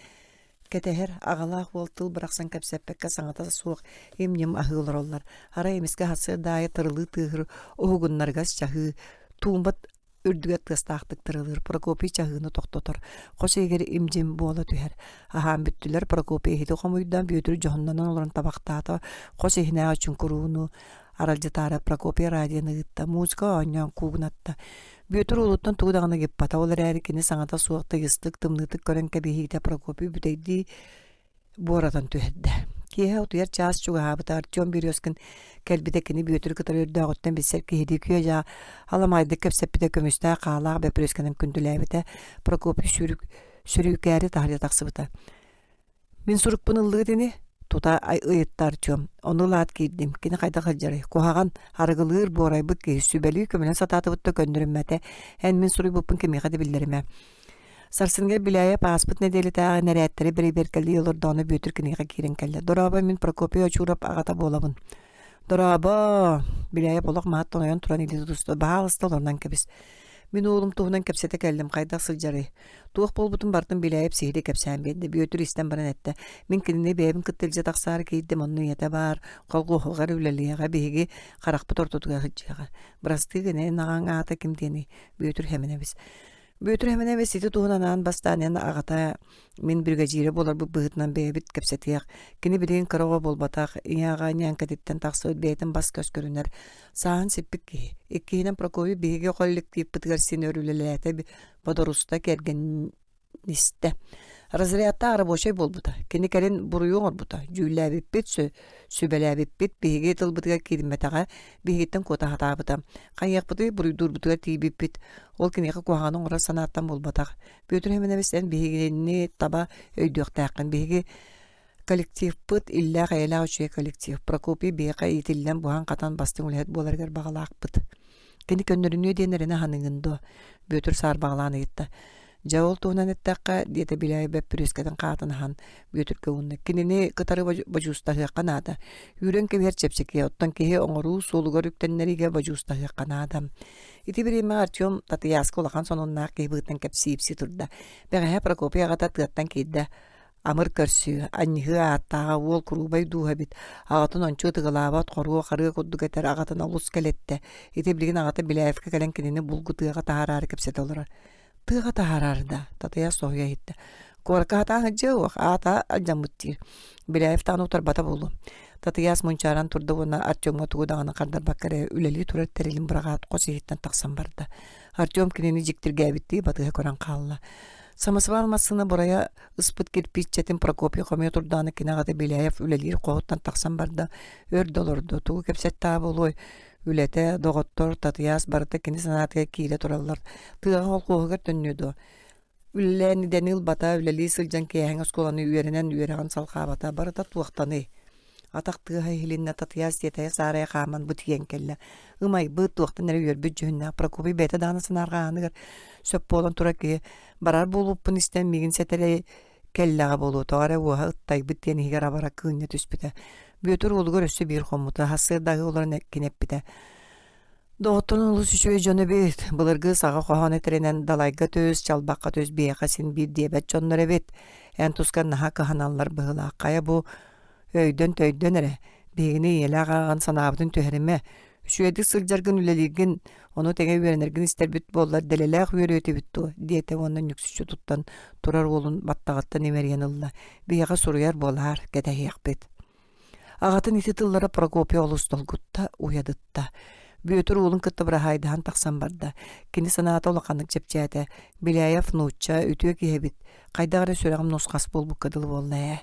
кэтэһэр, аҕалаах уол тыл бырахсан кэпсэппэккэ саҥата суох им-ньим аһыы олороллор. Арай эмискэ сарсыарда аайы тырылыы тыаһыр уһугуннарыгас чаһыы, туумба үрдүгэр тыастаахтык тырылыыр Прокопий чаһыыны тохтотор, хос иһигэр им-дьим буола түһэр. Аһаан бүттүлэр, Прокопий иһити хомуйда, Бүөтүр дьоһуннанан олорон табахтаата, хос иһинээҕи чуҥкурууну аралдьытаары Прокопий радионы ыытта, музыка оонньоон куугунатта. Бүөтүр уолуттан тугу даҕаны ыйыппата, ол эрээри кини саҥата суох тыйыстык, тымныытык көрөн кэбиһиитэ Прокопий бүтэйдии буоратан түһэрдэ. Киэһэ утуйар чаас чугаһаабыта Артем Березкин кэлбитэ кини Бүөтүрү кытары өрдөөҕүттэн билсэр киһилии күө-дьаа аламаайдык кэпсэппитэ көмүстээх хаалаах бөпүрүөскэнэн күндүлээбитэ Прокопий сүүрүк сөрүүкээри таһырдьа тахсыбыта. Мин сурукпун ыллыгыт ини? Тута ыйытта Артем. Ону ылаат киирдим. Кини хайдах сылдьарый? Куһаҕан, арыгылыыр, буорайбыт киһи сүбэлии көмөлөөн сатаатыбыт да көннөрүммэтэ. Эн мин суруйбуппун кимиэхэ да биллэримэ. Сарсыныгар Беляев ааспыт нэдиэлэтээҕи нэрээттэри бэрэбиэркэлии олордоҕуна Бүөтүр киниэхэ киирэн кэллэ. «Дорообо, мин Прокопий Очуров аҕата буолабын». «Дорообо!» Беляев олох маһыттан ойон туран илии тутуста. «Баһаалыста олорунан кэбис. Мин уолум туһунан кэпсэтэ кэллим, хайдах сылдьарый?» Туох буолбутун барытын Беляев сиһилии кэпсээн биэрдэ. Бүөтүр истэн баран эттэ: «Мин кинини бэйэбин кытта илдьэ тахсаары киирдим, онно ийэтэ баар, колхуоһугар үлэлиэҕэ, биһиги харахпыт ортотугар сылдьыаҕа. Бырастыы гын, эн аҕаҥ аата ким диэний?» Бүөтүр Хэмэнэбис. Бүөтүр Хэмэнэбис ити туһунан аан бастаан эн аҕата мин биригэдьиирэ буоларбыт быһыытынан бэйэбит кэпсэтиэх. Кини билигин кыра оҕо буолбатах, ийэ аҕа ньээҥкэтиттэн тахсыбыт бэйэтин бас-көс көрүнэр, сааһын сиппит киһи. Иккиһинэн Прокопий биһиги коллективпытыгар син өр үлэлээтэ, бодоруста, кэргэннистэ. Разрядтаах рабочай буолбута. Кини кэлин буруйу оҥорбута. Дьүүллээбиппит, сүбэлээбиппит, биһиги тылбытыгар киирбэтэҕэ, биһигиттэн куота сатаабыта. Хайыахпытый, буруйдуурбутугар тиийбиппит. Ол киниэхэ куһаҕаны оҥорор санааттан буолбатах. Петр Семенович эн биһигини таба өйдүөхтээххин. Биһиги коллективпыт иллээх-эйэлээх үчүгэй коллектив. Прокопий биһиэхэ иитиллэн, буһан-хатан бастыҥ үлэһит буоларыгар баҕалаахпыт. Кини көннөрүнүө диэн эрэнэ саныыгын дуо? Бүөтүр саарбаҕалаан ыйытта. Дьэ ол туһунан эттэххэ, диэтэ Беляев бөппүрүөскэтин хаатын аһан Бүөтүркэ уунна. Кинини кытары бодьуустаһыахха наада. Үүрэн кэбиһэр чэпчэки, оттон киһи оҥоруу суолугар үктэннэриигэ бодьуустаһыахха наада. Ити бириэмэҕэ Артем Татыйааска улахан сонуннаах киһи быһыытынан кэпсии-ипсии турда. Бэҕэһээ Прокопий аҕата тыаттан киирдэ. Амыр көрсүү, анньыһыы ааттааҕа уол куруубай дууһа эбит. Аҕатын ончу ытыгылаабат, хоруо харыа курдук этэр аҕатын олус кэлэттэ. Ити билигин аҕата Беляевка кэлэн кинини булгу тыаҕа таһаараары кэпсэтэ олорор. Тыаҕа таһаараары да, Татыйаас соһуйа иһиттэ. Куоракка сатаан сылдьыа уох, аата алдьаммыт диир. Беляев даҕаны утарбата буолуо. Татыйаас мунчааран турда уонна Артемҥа тугу даҕаны хардарбакка эрэ үлэлии турар тэрилин быраҕаат хос иһиттэн тахсан барда. Артем кинини дьиктиргээбиттии батыһа көрөн хаалла. Самосвал массыына бурайа ыспыт кирпииччэтин Прокопий хомуйа турдаҕына кини аҕата Беляев үлэлиир хоһуттан тахсан барда, өр да олордо, тугу кэпсэттэҕэ буолуой, үлэтэ, доҕоттор, Татыйаас барыта кини санаатыгар киирэ тураллар, тыаҕа холкуоһугар төннүө дуо? Үлэлээн идэни ылбата, үлэлии сылдьан киэһэҥ оскуоланы үөрэнэн үөрэҕин салҕаабата, барыта туохтаный? Атах тыаһа иһилиннэ, Татыйаас тиэтэйэ-саарайа хааман бу тиийэн кэллэ. Ымайбыт, туохтан эрэ үөрбүт дьүһүннээх Прокопий бэйэтэ даҕаны санаарҕааһыныгар сөп буолан турар киһи барар буолбуппун истэн миигин сэтэрэй кэллэҕэ буолуо, тоҕо эрэ уоһа ыттайбыт диэн иһигэр абара кыынньа түспүтэ. Бүөтүр уолугар өссө биир хоммута, сарсыарда аһыы олорон кини эппитэ: Доҕотторун олус үчүгэй дьон эбит, былыргы саха хоһоон этэринэн далайга түс, чалбахха түс биһиэхэ син биир диэбэт дьоннор эбит. Эн тускар наһаа кыһаналлар быһыылаах, хайа бу өйдөн-төйдөн эрэ, биһигини ийэлээх аҕаҕын санаабытын түһэримэ, үчүгэйдик сылдьаргын үлэлииргин, ону тэҥэ үөрэнэргин истэрбит буоллар дэлэлээх үөрүө этибит дуо диэтэ уонна нүксүччү туттан турар уолун баттаҕыттан имэрийэн ылла. Биһиэхэ суруйар буолаар, кэтэһиэхпит. Аҕатын ити тыллара Прокопий олус долгутта, уйадытта. Бүөтүр уолун кытта быраһаайдаһан тахсан барда. Кини санаата улаханнык чэпчээтэ. Беляев нуучча, үтүө киһи эбит. Хайдах эрэ сүрэҕим нусхас буолбукка дылы буолла ээ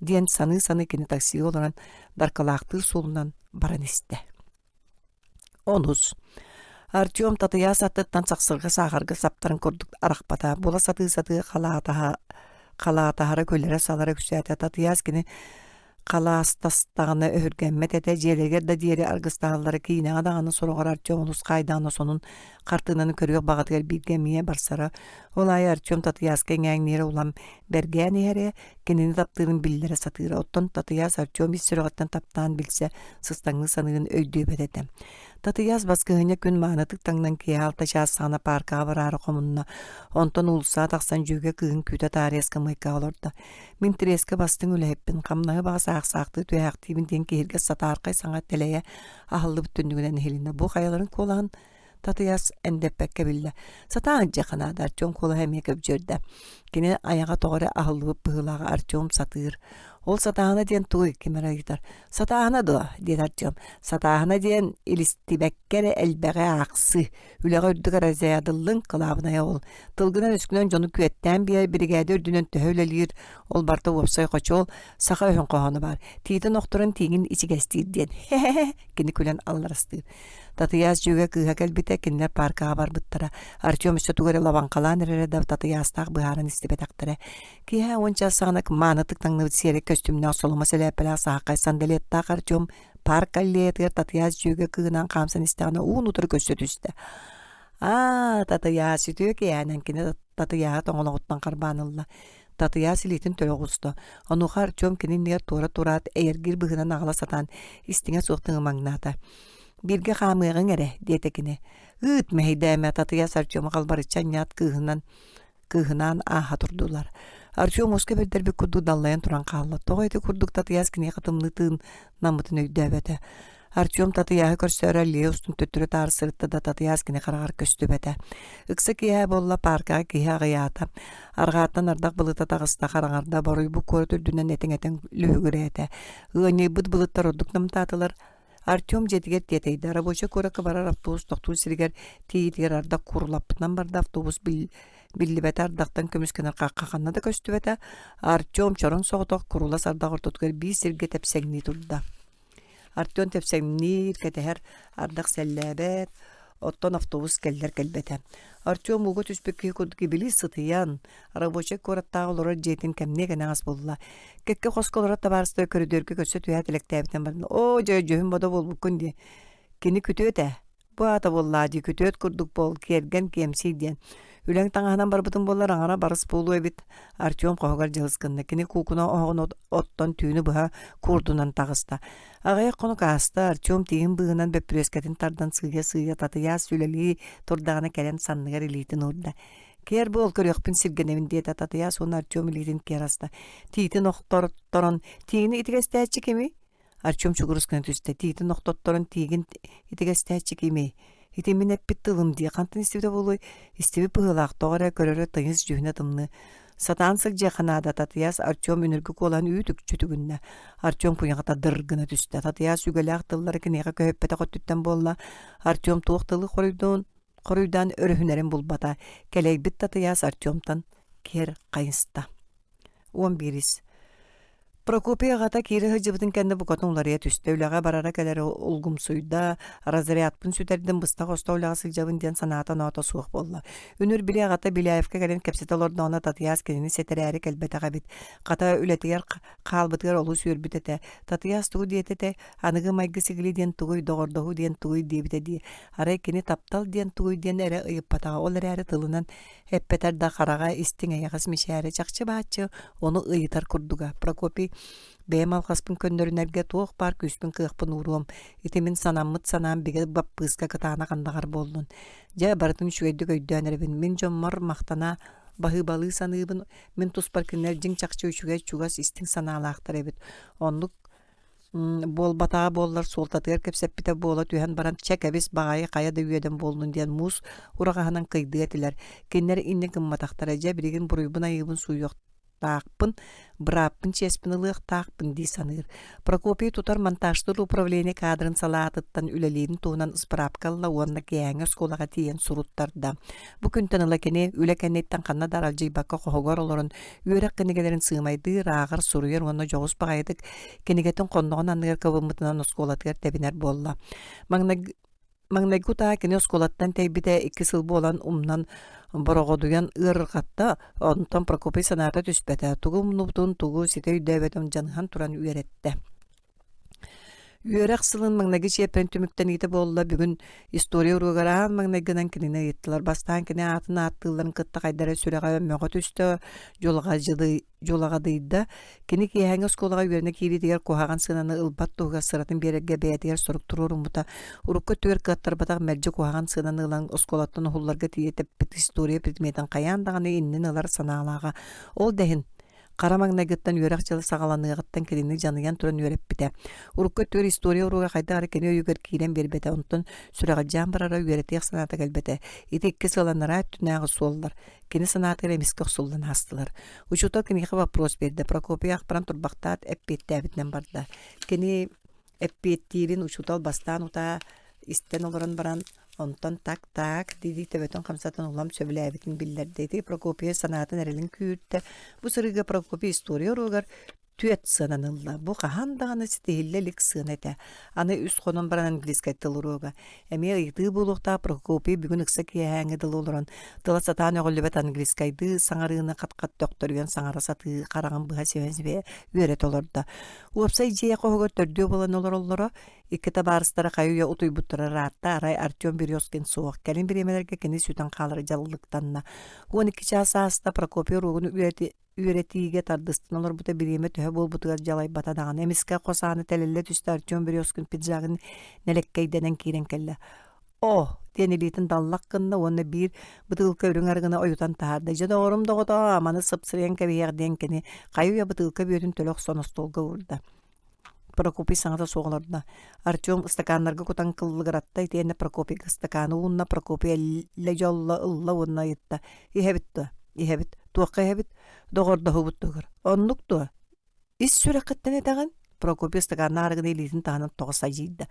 диэн саныы-саныы кини таксига олорон Даркылаахтыыр суолунан баран истэ. Онус. Артем Татыйаас аттыттан сахсырҕа саахарга саптарын курдук арахпата, була сатыы-сатыы халаатаһа, халаатаһара күлэрэ-салара үксээтэ. Татыйаас кини халаастастаҕына өһүргэммэт этэ, дьиэлэригэр да диэри аргыстаһаллара киинэҕэ даҕаны сороҕор Артем олус хаайдаҕына сонун хартыынаны көрүөх баҕатыгар бииргэ эмиэ барсара. Ол аайы Артем Татыйааска иҥээҥниирэ улам бэргээн иһэрэ, кинини таптыырын биллэрэ сатыыра. Оттон Татыйаас Артем ис сүрэҕиттэн таптаан билсэ, сыстаҥныы саныырын өйдүөбэт этэ. Татыйаас баскыһыанньа күн маанытык таҥнан киэһэ алта чаас саҕана пааркаҕа бараары хомунна. Онтон уулуссаҕа тахсан дьүөгэ кыыһын күүтэ таарыйа ыскамыайкаҕа олордо. Мин трескэ бастыҥ үлэһиппин, хамнаһы баҕас аахсаахтыы түһээхтиибин диэн киһиргэс сатаархай саҥа тэлэйэ аһыллыбыт түннүгүнэн иһилиннэ. Бу хайаларын куолаһын Татыйаас эндэппэккэ биллэ. Сатаан дьэ наада Артем куолаһа эмиэ көбдьүөрдэ. Кини айаҕа тоҕо эрэ аһыллыбыт быһыылааҕа Артем сатыыр. Ол сатааһына диэн тугуй ким эрэ ыйытар. Сатааһына дуо? диэн Артем. Сатааһына диэн илистибэккэ эрэ элбэҕи аахсыы. Үлэҕэ үрдүк разрядыллыҥ, кылаабынайа ол. Тылгынан-өскүнэн дьону күөттээн биэр, биригээдэ үрдүнэн төһө үлэлиир, ол барыта уопсай хочуол, саха өһүн хоһооно баар. Тиитин охторон тииҥин ичигэстиир диэн. Хе-хе-хе, кини күлэн алларастыыр. Татыйаас дьүөгэ кыыһа кэлбитэ, кинилэр пааркаҕа барбыттара. Артем өссө тугу эрэ лабаҥхалаан эрэрэ да Татыйаастаах быһааран истибэтэхтэрэ. Киэһэ уон чаас саҕана маанытык таҥныбыт сиэрэй көстүүмнээх соломо сэлээппэлээх саһархай сандалеттаах Артем парк аллеятыгар Татыйаас дьүөгэ кыыһынан хаамсан истэҕинэ уун-утары көрсө түстэ. Аа, Татыйаас үтүө киэһэнэн кини Татыйааһы тоҥолоҕуттан харбаан ылла. Татыйаас илиитин төлө оҕуста. Онуоха Артем кини иннигэр туора тураат, эйэргиир быһыынан аҕала сатаан, истиҥэ суох тыҥымаҥнаата. «Бииргэ хаамыаҕыҥ эрэ» диэтэ кини. «Ыыт, мэһэйдээмэ» Татыйаас Артему халбарыччы анньаат кыыһынан кыыһынаан ааһа турдулар. Артем уоска бэрдэрбит курдук даллайан туран хаалла. Тоҕо ити курдук Татыйаас киниэхэ тымныы тыын наммытын өйдөөбөтө. Артем Татыйааһы көрсөөрү аллея устун төттөрү-таары сырытта да Татыйаас кини хараҕар көстүбэтэ. Ыкса киэһэ буолла, пааркаҕа киһи аҕыйаата. Арҕааттан ардах былыта таҕыста, хараҥарда, боруйбут куорат үрдүнэн этиҥ-этиҥ лүһүгүрээтэ. Ыанньыйбыт былыттар ордук намтаатылар. Артем дьиэтигэр тиэтэйдэ. Рабочай куоракка барар автобус тохтуур сиригэр тиийиитигэр ардах курулаппытынан барда. Автобус биллибэтэ ардахтан көмүскэнэр хахха ханна да көстүбэтэ. Артем чороҥ соҕотох курулас ардах ортотугар биир сиргэ тэпсэҥнии турда. Артем тэпсэҥниир, кэтэһэр, ардах сэллээбэт, оттон автобус кэллэр кэлбэтэ. Артем ууга түспүт киһи курдук ибили сытыйан, рабочай куораттааҕы олорор дьиэтин кэмниэ кэнэҕэс булла. Кэккэ хоско олорор табаарыстара көрүдүөргэ көрсө түһээт элэктээбитинэн баран, «Оо, дьэ, дьүһүн-бодо буолбуккун дии. Кини күтүө этэ. Бу аата буоллаа дии, күтүөт курдук буол, киэргэн, киэмсий диэн. Үлэҥ таҥаһынан барбытым буоллар аҥара барыс буолуо эбит. Артем хоһугар дьылыс гынна. Кини куукуна оһоҕун оттон түүнү быһа куурдунан таҕыста. Аҕыйах хонук ааста, Артем тииһин быыһынан бөппүрүөскэтин тардан сыыйа-сыыйа татыйаас үлэлии турдаҕына кэлэн санныгар илиитин уурда. Киэр буол, көрүөхпүн сиргэнэбин диэтэ Татыйаас уонна Артем илиитин киэр аста. Тиитин охторторон, тииҥи итигэстээччи кимий? Артем чугурус гына түстэ, тиитин охтотторон тиигин итигэстээччи кимий? Ити мин эппит тылым дии, хантан истибитэ буолуой? Истибит быһыылаах, тоҕо эрэ көрөрө тыйыс дьүһүнэ тымныы. Сатаан сылдьыахха наада, Татыйаас Артем үнүргү куолаһын үүт-үкчү түгүннэ. Артем куйаҕата дыр гына түстэ. Татыйаас үгэлээх тыллары киниэхэ көһүппэтэх өттүттэн буолла. Артем туох тылы хоруйдуон хоруйдаан өрүһүнэрин булбата. Кэлэйбит Татыйаас Артемтан киэр хайыста. 11 Прокопий аҕата киирэ сылдьыбытын кэннэ букатын уларыйа түстэ. Үлэҕэ барара-кэлэрэ улгумсуйда, разрядпын сүтэрдим, быстах-остох үлэҕэ сылдьабын диэн санаата-оноото суох буолла. Үнүр били аҕата Беляевка кэлэн кэпсэтэ олордоҕуна Татыйаас кинини сэтэрээри кэлбэтэх эбит. Хата үлэтигэр хаалбытыгар олус үөрбүт этэ. Татыйаас тугу диэтэ этэ, аныгы майгы-сигили диэн тугуй, доҕордоһуу диэн тугуй диэбитэ дии. Арай кини таптал диэн тугуй диэн эрэ ыйыппатаҕа, ол эрээри тылынан Эппэтэр да хараҕа истиҥ эйэҕэс мичээрэ чахчы бааччы ону ыйытар курдуга. Прокопий бэйэм алҕаспын көннөрүнэргэ туох баар күүспүн-кыахпын ууруом, ити мин санаммыт санаам бигэ баппыыска кытаанах андаҕар буоллун. Дьэ, барытын үчүгэйдик өйдөөн эрэбин. Мин дьоммор махтана баһыыбалыы саныыбын. Мин туспар кинилэр дьиҥ-чахчы үчүгэй, чугас, истиҥ санаалаахтар эбит. Оннук Буолбатаҕа буоллар суолтатыгар кэпсэппитэ буола түһэн баран чэ кэбис баҕайы хайа да үөдэн буоллун диэн муус ураҕаһынан кыйдыа этилэр. Кинилэр инньэ гымматахтара дьэ билигин буруйбун-айыыбын сууйуохтаахпын, бырааппын чиэспин ылыахтаахпын дии саныыр. Прокопий тутар монтажтыыр управление кадрын салаатыттан үлэлиирин туһунан ыспыраапка ылла уонна киэһээҥҥи оскуолаҕа тиийэн суруттарда. Бу күнтэн ыла кини үлэ кэнниттэн ханна да аралдьыйбакка хоһугар олорон үөрэх кинигэлэрин сыымайдыыр, ааҕар, суруйар уонна дьоҕус баҕайытык кинигэтин хонноҕун анныгар кыбыммытынан оскуолатыгар тэбинэр буолла. Маҥнайгы Маҥнайгы утаа кини оскуолаттан тэйбитэ икки сыл буолан умнан бороҕодуйан ыарырҕатта, онтон Прокопий санаата түспэтэ, тугу умнубутун, тугу ситэ өйдөөбөтүн дьаныһан туран үөрэттэ. Үөрэх сылын маҥнайгы чиэппэрин түмүктэниитэ буолла. Бүгүн история уруогар аан маҥнайгынан кинини ыйыттылар. Бастаан кини аатын ааттыылларын кытта хайда эрэ сүрэҕэ мөҕө түстэ, дьулаҕадыйда. Кини киэһээҥҥи оскуолаҕа үөрэнэ киириитигэр куһаҕан сыананы ылбат туһугар сыратын биэрэргэ бэйэтигэр сорук туруоруммута. Урукку өттүгэр кыаттарбатах мэлдьи куһаҕан сыананы ылан оскуолаттан уһулларга тиийэ тэппит история предметин хайаан даҕаны иннин ылар санаалааҕа. Ол да иһин Хара маҥнайгыттан үөрэх дьыла саҕаланыаҕыттан кинини дьаныйан туран үөрэппитэ. Урукку өттүгэр история уруога хайдах эрэ кини өйүгэр киирэн биэрбэтэ, онтон сүрэҕэлдьээн барара үөрэтиэх санаата кэлбэтэ. Ити икки сыл анараа өттүнээҕи суоллар кини санаатыгар эмискэ охсуллан аастылар. Учуутал киниэхэ вопрос биэрдэ, Прокопий аахпаран турбахтаат эппиэттээбитинэн барда. Кини эппиэттиирин учуутал бастаан утаа истэн олорон баран онтон так-так дии-дии төбөтүн хамсатан улам сөбүлээбитин биллэрдэ. Ити Прокопий санаатын эрэлин күүртэ. Бу сырыыга Прокопий история уруогар түөрт сыанан ылла. Бу хаһан даҕаны ситиһиллэ илик сыана этэ. Аны үс хонон баран английскай тыл уруога. Эмиэ ыйытыы буолуохтаах Прокопий бүгүн ыкса киэһээҥҥи дылы олорон тыла сатаан өҕүллүбэт английскайдыы саҥарыыны хат-хат төхтөрүйэн саҥара сатыы хараҕын быһа симэ-симэ үөрэтэ олордо. Уопсай дьиэ хоһугар төрдүө буолан олороллоро. Икки табаарыстара хайы-үйэ утуйбуттара ыраатта, арай Артем Березкин суох. Кэлин бириэмэлэргэ кини сүтэн хаалар дьаллыктанна. 12 чаас ааста Прокопий уруогун үөрэтиигэ тардыстан олорбута бириэмэ төһө буолбутугар дьалайбата даҕаны. Эмискэ хос ааны тэлэллэ түстэ Артем Березкин пиджагын нэлэккэйдэнэн киирэн кэллэ. «О!» диэн илиитин даллах гынна уонна биир бытыылка үрүҥ арыгыны ойутан таһаарда. «Дьэ, доҕорум доҕотоо, маны сыпсырыйан кэбиһиэх» диэн кини хайы-үйэ бытыылка бүөтүн төлө охсон остуолга уурда. Прокопий саҥата суох олордо. Артем ыстакааннарга кутан кыллыгыратта итиэннэ Прокопийга ыстакааны уунна. Прокопий эллэ дьолло ылла уонна ыйытта: «Иһэбит дуо? Иһэбит. Туохха иһэбит? Доҕордоһубут дугар. Оннук дуо? Ис сүрэххиттэн этэҕин?» Прокопий ыстакааннаах арыгыны илиитин таһынан тоҕо садьыйда.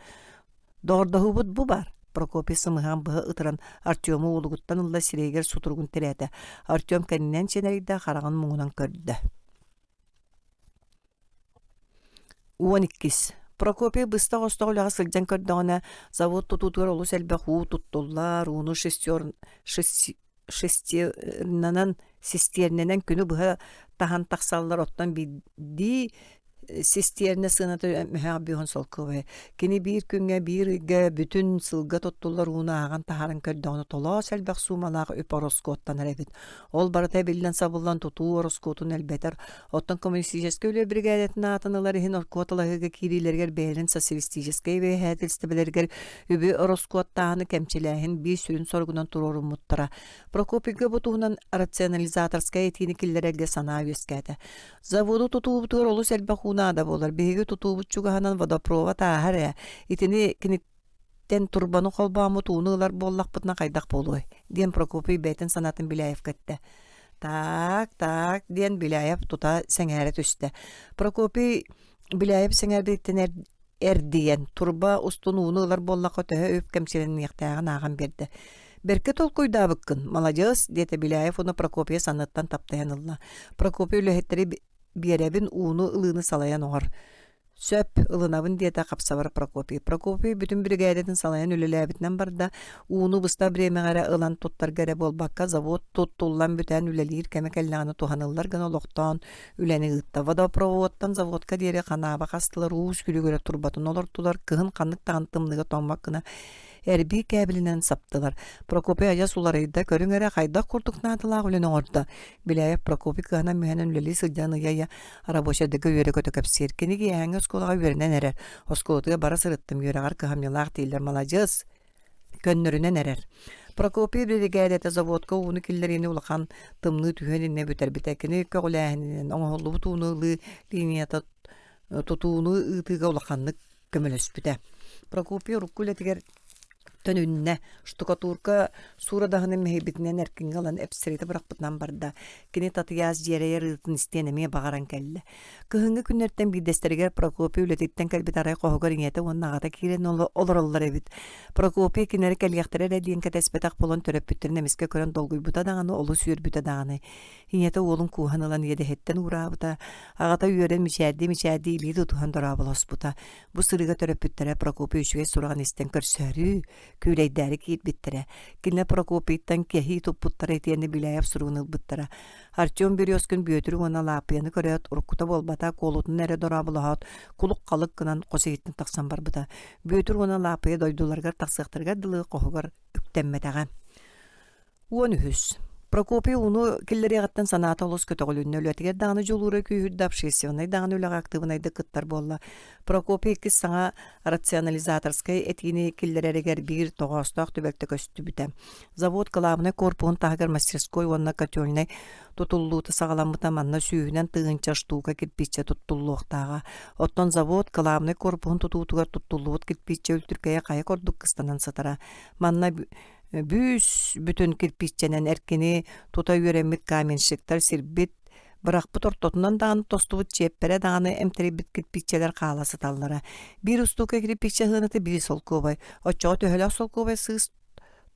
«Доҕордоһуубут бу баар!» Прокопий сымыһаҕын быһа ытыран Артему уолугуттан ылла сирэйигэр сутуругун тирээтэ. Артем кэннинэн чинэрийдэ, хараҕын муҥунан көрдө. 12. Прокопий быстах-остох үлэҕэ сылдьан көрдөҕүнэ, завод тутуутугар олус элбэх уу туттуллар, ууну шестернанан систиэрнэнэн күнү быһа таһан тахсаллар, оттон биирдии систиэрнэ сыаната мөһөөх бүһүн солкуобай. Кини биир күҥҥэ, биир ыйга бүтүн сылга туттуллар ууну ааҕан таһааран көрдөҕүнэ толоос элбэх суумалаах үп ороскуоттанар эбит. Ол барыта эбиллэн-сабыллан тутуу ороскуотун элбэтэр. Оттон коммунистическай үлэ биригээдэтин аатын ылар иһин куоталаһыыга киириилэригэр бэйэлэрин социалистическай эбэһээтэлистибэлэригэр үбү ороскуоттааһыны кэмчилээһин биир сүрүн соругунан туруоруммуттара. Прокопийга бу туһунан рационализаторскай этиини киллэрэргэ санаа үөскээтэ. Заводу тутуубутугар олус элбэх уу наада буолар. Биһиги тутуубут чугаһынан водопровод ааһар ээ. Итини киниттэн турбаны холбооммут ууну ылар буоллахпытына хайдах буолуой? диэн Прокопий бэйэтин санаатын Беляевка эттэ. Так, так, диэн Беляев тута сэҥээрэ түстэ. Прокопий Беляев сэҥээрбититтэн эрдийэн, турба устун ууну ылар буоллахха төһө үп кэмчилэниэхтээҕин ааҕан биэрдэ. «Бэркэ толкуйдаабыккын, маладьыас!» диэтэ Беляев уонна Прокопия санныттан таптайан ылла. Прокопий үлэһиттэри биэрэбин ууну ылыыны салайан оҥор. Сөп, ылынабын диэтэ хапсабар Прокопий. Прокопий бүтүн биригээдэтин салайан үлэлээбитинэн барда. Ууну быстах бириэмэҕэ эрэ ылан туттарга эрэ буолбакка, завод туттуллан бүтэн үлэлиир кэмэ кэллэҕинэ туһаныллар гына олохтоон үлэни ыытта. Водопроводтан заводка диэри ханааба хастылар, уу сүүрүгүрэ турбатын олортулар, кыһын ханнык даҕаны тымныыга тоҥмот гына эрбии кээбилинэн саптылар. Прокопий адьас уларыйда, көрүҥ эрэ хайдах курдук наадалаах үлэни оҥордо. Беляев Прокопий кыһанан-мүһэнэн үлэлии сылдьан ыйа-ыйа рабочайдарга үөрэ-көтө кэпсиир. Кини киэһээҥҥи оскуолаҕа үөрэнэн эрэр. Оскуолатыгар бара сырыттым, үөрэҕэр кыһамньылаах дииллэр, маладьыас! Көннөрүнэн эрэр. Прокопий биригээдэтэ заводка ууну киллэриини улахан тымныы түһүөн иннинэ бүтэрбитэ. Кини көҕүлээһининэн оҥоһуллубут ууну ылыы линията тутууну ыытыыга улаханнык көмөлөспүтэ. Прокопий урукку үлэтигэр төнүннэ. Штукатурка суурадаһынын мэһийбитинэн эркиҥҥэ ылан эпсэритэ бырахпытынан барда. Кини Татыйаас дьиэрэйэр ыытын истиэн эмиэ баҕаран кэллэ. Кыһыҥҥы күннэртэн биирдэстэригэр Прокопий үлэтиттэн кэлбит арай хоһугар ийэтэ уонна аҕата киирэн олороллор эбит. Прокопий кинилэри кэлиэхтэрэ эрэ диэн кэтэспэтэх буолан төрөппүттэрин эмискэ көрөн долгуйбута даҕаны, олус үөрбүтэ даҕаны. Ийэтэ уолун кууһан ылан иэдэһиттэн уураабыта, аҕата үөрэн мичээрдии-мичээрдии илии тутуһан дорооболоспута. Бу сырыыга төрөппүттэрэ Прокопий үчүгэй сураҕын истэн көрсөөрү, күүлэйдээри киирбиттэрэ. Кинилэр Прокопийтан кэһии туппуттара итиэннэ Беляев суругун ылбыттара. Артем Березкин Бүөтүрү уонна Лааппыйаны көрөөт, уруккута буолбата, куолутун эрэ дорооболоһоот, кулук-халык гынан хос иһиттэн тахсан барбыта. Бүөтүр уонна Лааппыйа дойдуларыгар тахсыахтарыгар дылы хоһугар үктэммэтэҕэ. 13. Прокопий ууну киллэриэҕиттэн санаата олус көтөҕүлүннэ, үлэтигэр даҕаны дьулуура күүһүрдэ, общественнай даҕаны үлэҕэ актыыбынайдык кыттар буолла. Прокопий иккис саҥа рационализаторскай этиини киллэрэригэр биир тоҕоостоох түбэлтэ көстүбүтэ. Завод кылаабынай корпуһун таһыгар мастерской уонна котельнай тутуллуута саҕаламмыта манна сүүһүнэн тыһыынча штука кирпииччэ туттуллуохтааҕа. Оттон завод кылаабынай корпуһун тутуутугар туттуллубут кирпииччэ үлтүркэйэ хайа курдук кыстанан сытара. Манна Бүүс бүтүн кирпииччэнэн эркини тута үөрэммит каменщиктар сирбит бырахпыт ортотунан даҕаны тостубут чиэппэрэ даҕаны эмтэрийбит кирпииччэлэр хаала сыталлара. Биир устуука кирпииччэ сыаната биир солкуобай. Оччоҕо төһөлөөх солкуобай сыыс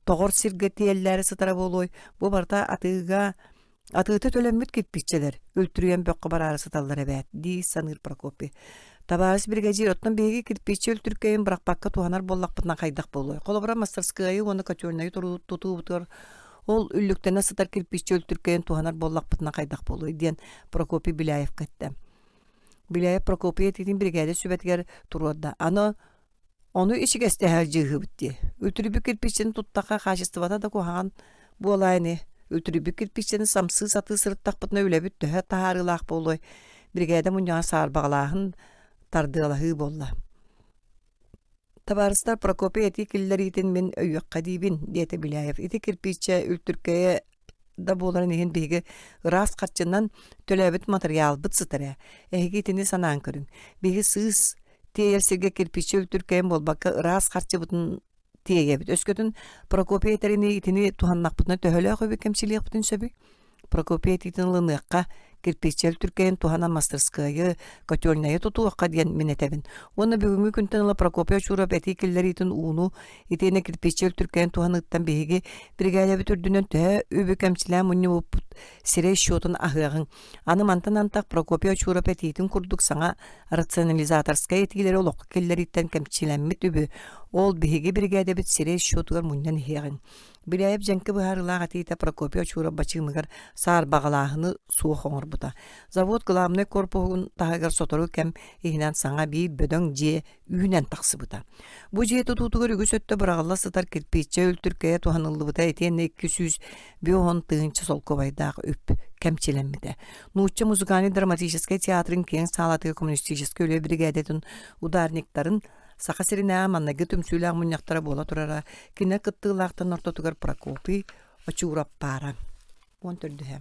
тоҕор сиргэ тиэллээри сытара буолуой? Бу барыта атыыга Атыыта төлөммүт кирпииччэлэр үлтүрүйэн бөххө бараары сыталлар эбээт, дии саныыр Прокопий. Табаарыс биригэдьиир, оттон биһиги кирпииччэ үлтүркэйин бырахпакка туһанар буоллахпытына хайдах буолуой? Холобура, мастарскыайы уонна котельнайы тутуубутугар ол үллүктэнэ сытар кирпииччэ үлтүркэйин туһанар буоллахпытына хайдах буолуой диэн Прокопий Беляевка эттэ. Беляев Прокопий этиитин биригээдэ сүбэтигэр туруорда. Аны. Ону ичигэстэһэ дьыыһыбыт дии. Үтүрүбүт кирпииччэни туттахха хаачыстыбата да куһаҕан буолаа ини. Үтүрүбүт кирпииччэни самсыы сатыы сырыттахпытына үлэбит төһө таһаарыылаах буолуой? Биригээдэ мунньаҕа саарбаҕалааһын, тардыалаһыы буолла. Табаарыстар Прокопий этии киллэриитин мин өйүөххэ диибин, диэтэ Беляев. Ити кирпииччэ үлтүркэйэ да буоларын иһин биһиги ыраас харчынан төлөөбүт матырыйаалбыт сытар ээ. Эһиги итини санаан көрүҥ. Биһиги сыыс тиэйэр сиргэ кирпииччэ үлтүркэйин буолбакка ыраас харчыбытын тиэйэбит. Өскөтүн Прокопий этэринии итини туһаннахпытына төһөлөөх үбү кэмчилиэхпитин сөбүй? Прокопий этиитин ылыныахха, кирпииччэ үлтүркэйин туһанан мастарыскыайы, котельнайы тутуохха диэн мин этэбин. Уонна бүгүҥҥү күнтэн ыла Прокопий Очуров этии киллэриитин ууну итиэннэ кирпииччэ үлтүркэйин туһаныыттан биһиги биригээдэбит үрдүнэн төһө үбү кэмчилээн мунньубуппут сирэй счетун аһыаҕыҥ. Аны мантан антах Прокопий Очуров этиитин курдук саҥа рационализаторскай этиилэри олоххо киллэрииттэн кэмчилэммит үбү ол биһиги биригээдэбит сирэй счетугар мунньан иһиэҕиҥ. Беляев дьэҥкэ быһаарыылаах этиитэ Прокопий Очуров бачыымыгар саарбаҕалааһыны суох оҥорбута. Завод главнай корпуһун таһыгар сотору кэм иһинэн саҥа биир бөдөҥ дьиэ үүнэн тахсыбыта. Бу дьиэ тутуутугар үгүс өттө быраҕылла сытар кирпииччэ үлтүркэйэ туһаныллыбыта итиэннэ 250 тыһыынча солкуобайдаах үп кэмчилэммитэ. Нуучча музыкальнай-драматическай театрын киэҥ саалатыгар коммунистическай үлэ биригээдэтин ударниктарын Саха сиринээҕи маҥнайгы түмсүүлээх мунньахтара буола турара, кинилэр кыттыылаахтарын ортотугар Прокопий Очуров баара. Уон төрдүһэ.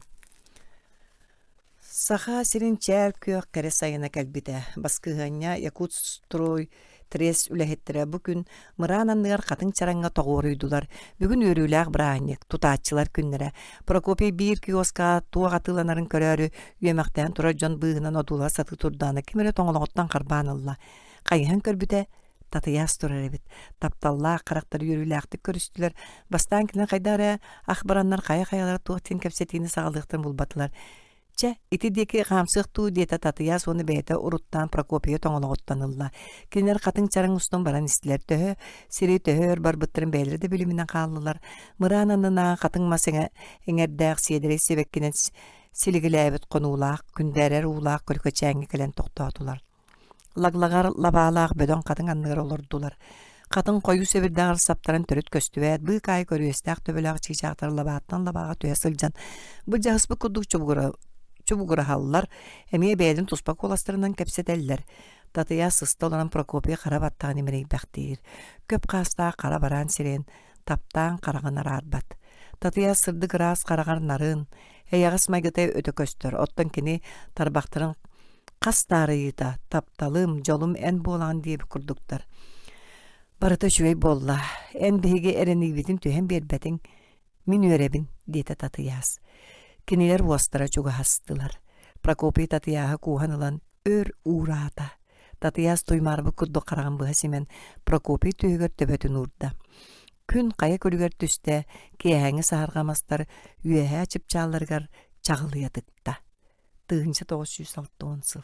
Саха сирин чээл күөх кэрэ сайына кэлбитэ. Баскыһыанньа Якутстрой трест үлэһиттэрэ бу күн мыраан анныгар хатыҥ чараҥҥа тоҕуоруйдулар. Бүгүн үөрүүлээх бырааһынньык, тутааччылар күннэрэ. Прокопий биир киоскаҕа туох атыыланарын көрөөрү үөмэхтээн турар дьон быыһынан одуулаһа сатыы турдаҕына ким эрэ тоҥолоҕуттан харбаан ылла. Хайыһан көрбүтэ, Татыйаас турар эбит. Тапталлаах харахтар үөрүүлээхтик көрүстүлэр. Бастаан кинилэр хайдах эрэ ах бараннар хайа-хайалара туох диэн кэпсэтиини саҕалыахтарын булбатылар. Чэ, ити диэки хаамсыах дуу диэтэ Татыйаас уонна бэйэтэ уруттаан Прокопийы тоҥолоҕуттан ылла. Кинилэр хатыҥ чараҥ устун баран истилэр. Төһө сири төһө өр барбыттарын бэйэлэрэ да билиминэн хааллылар. Мыраан аннынааҕы хатыҥ мас эҥэрдээх сиэдэрэй сибэккинэн силигилээбит хонуулаах, күндээрэр уулаах көлүкэчээҥҥэ кэлэн тохтоотулар. Лаглаҕар лабаалаах бөдөҥ хатыҥ анныгар олордулар. Хатыҥ хойуу сэбирдэҕэр саптаран төрүт көстүбэт, быыкаайы көрүөстээх төбөлөөх чыычаахтар лабааттан лабааҕа түһэ сылдьан былдьаһыспыт курдук чубугураһаллар, эмиэ бэйэлэрин туспа куоластарынан кэпсэтэллэр. Татыйаас сыста олорон Прокопий хара баттаҕын имэрийбэхтиир. Көп хаастаах хара бараан сирэйин таптаан хараҕын араарбат. Татыйаас сырдык ыраас хараҕар нарын, эйэҕэс майгыта өтө көстөр, оттон кини тарбахтарын Хас таарыйыыта, тапталым, дьолум эн буолаҕын диэбит курдуктар. Барыта үчүгэй буолла, эн биһиги эрэниибитин түһэн биэрбэтиҥ, мин үөрэбин, диэтэ Татыйаас. Кинилэр уостара чугаһастылар. Прокопий Татыйааһы кууһан ылан өр уураата. Татыйаас туймаарбыт курдук хараҕын быһа симэн Прокопий түөһүгэр төбөтүн уурда. Күн хайа күлүгэр түстэ, киэһээҥҥи саһарҕа мастар үөһээ чыпчаалларыгар чаҕылыйа тыкта. 1960 сыл.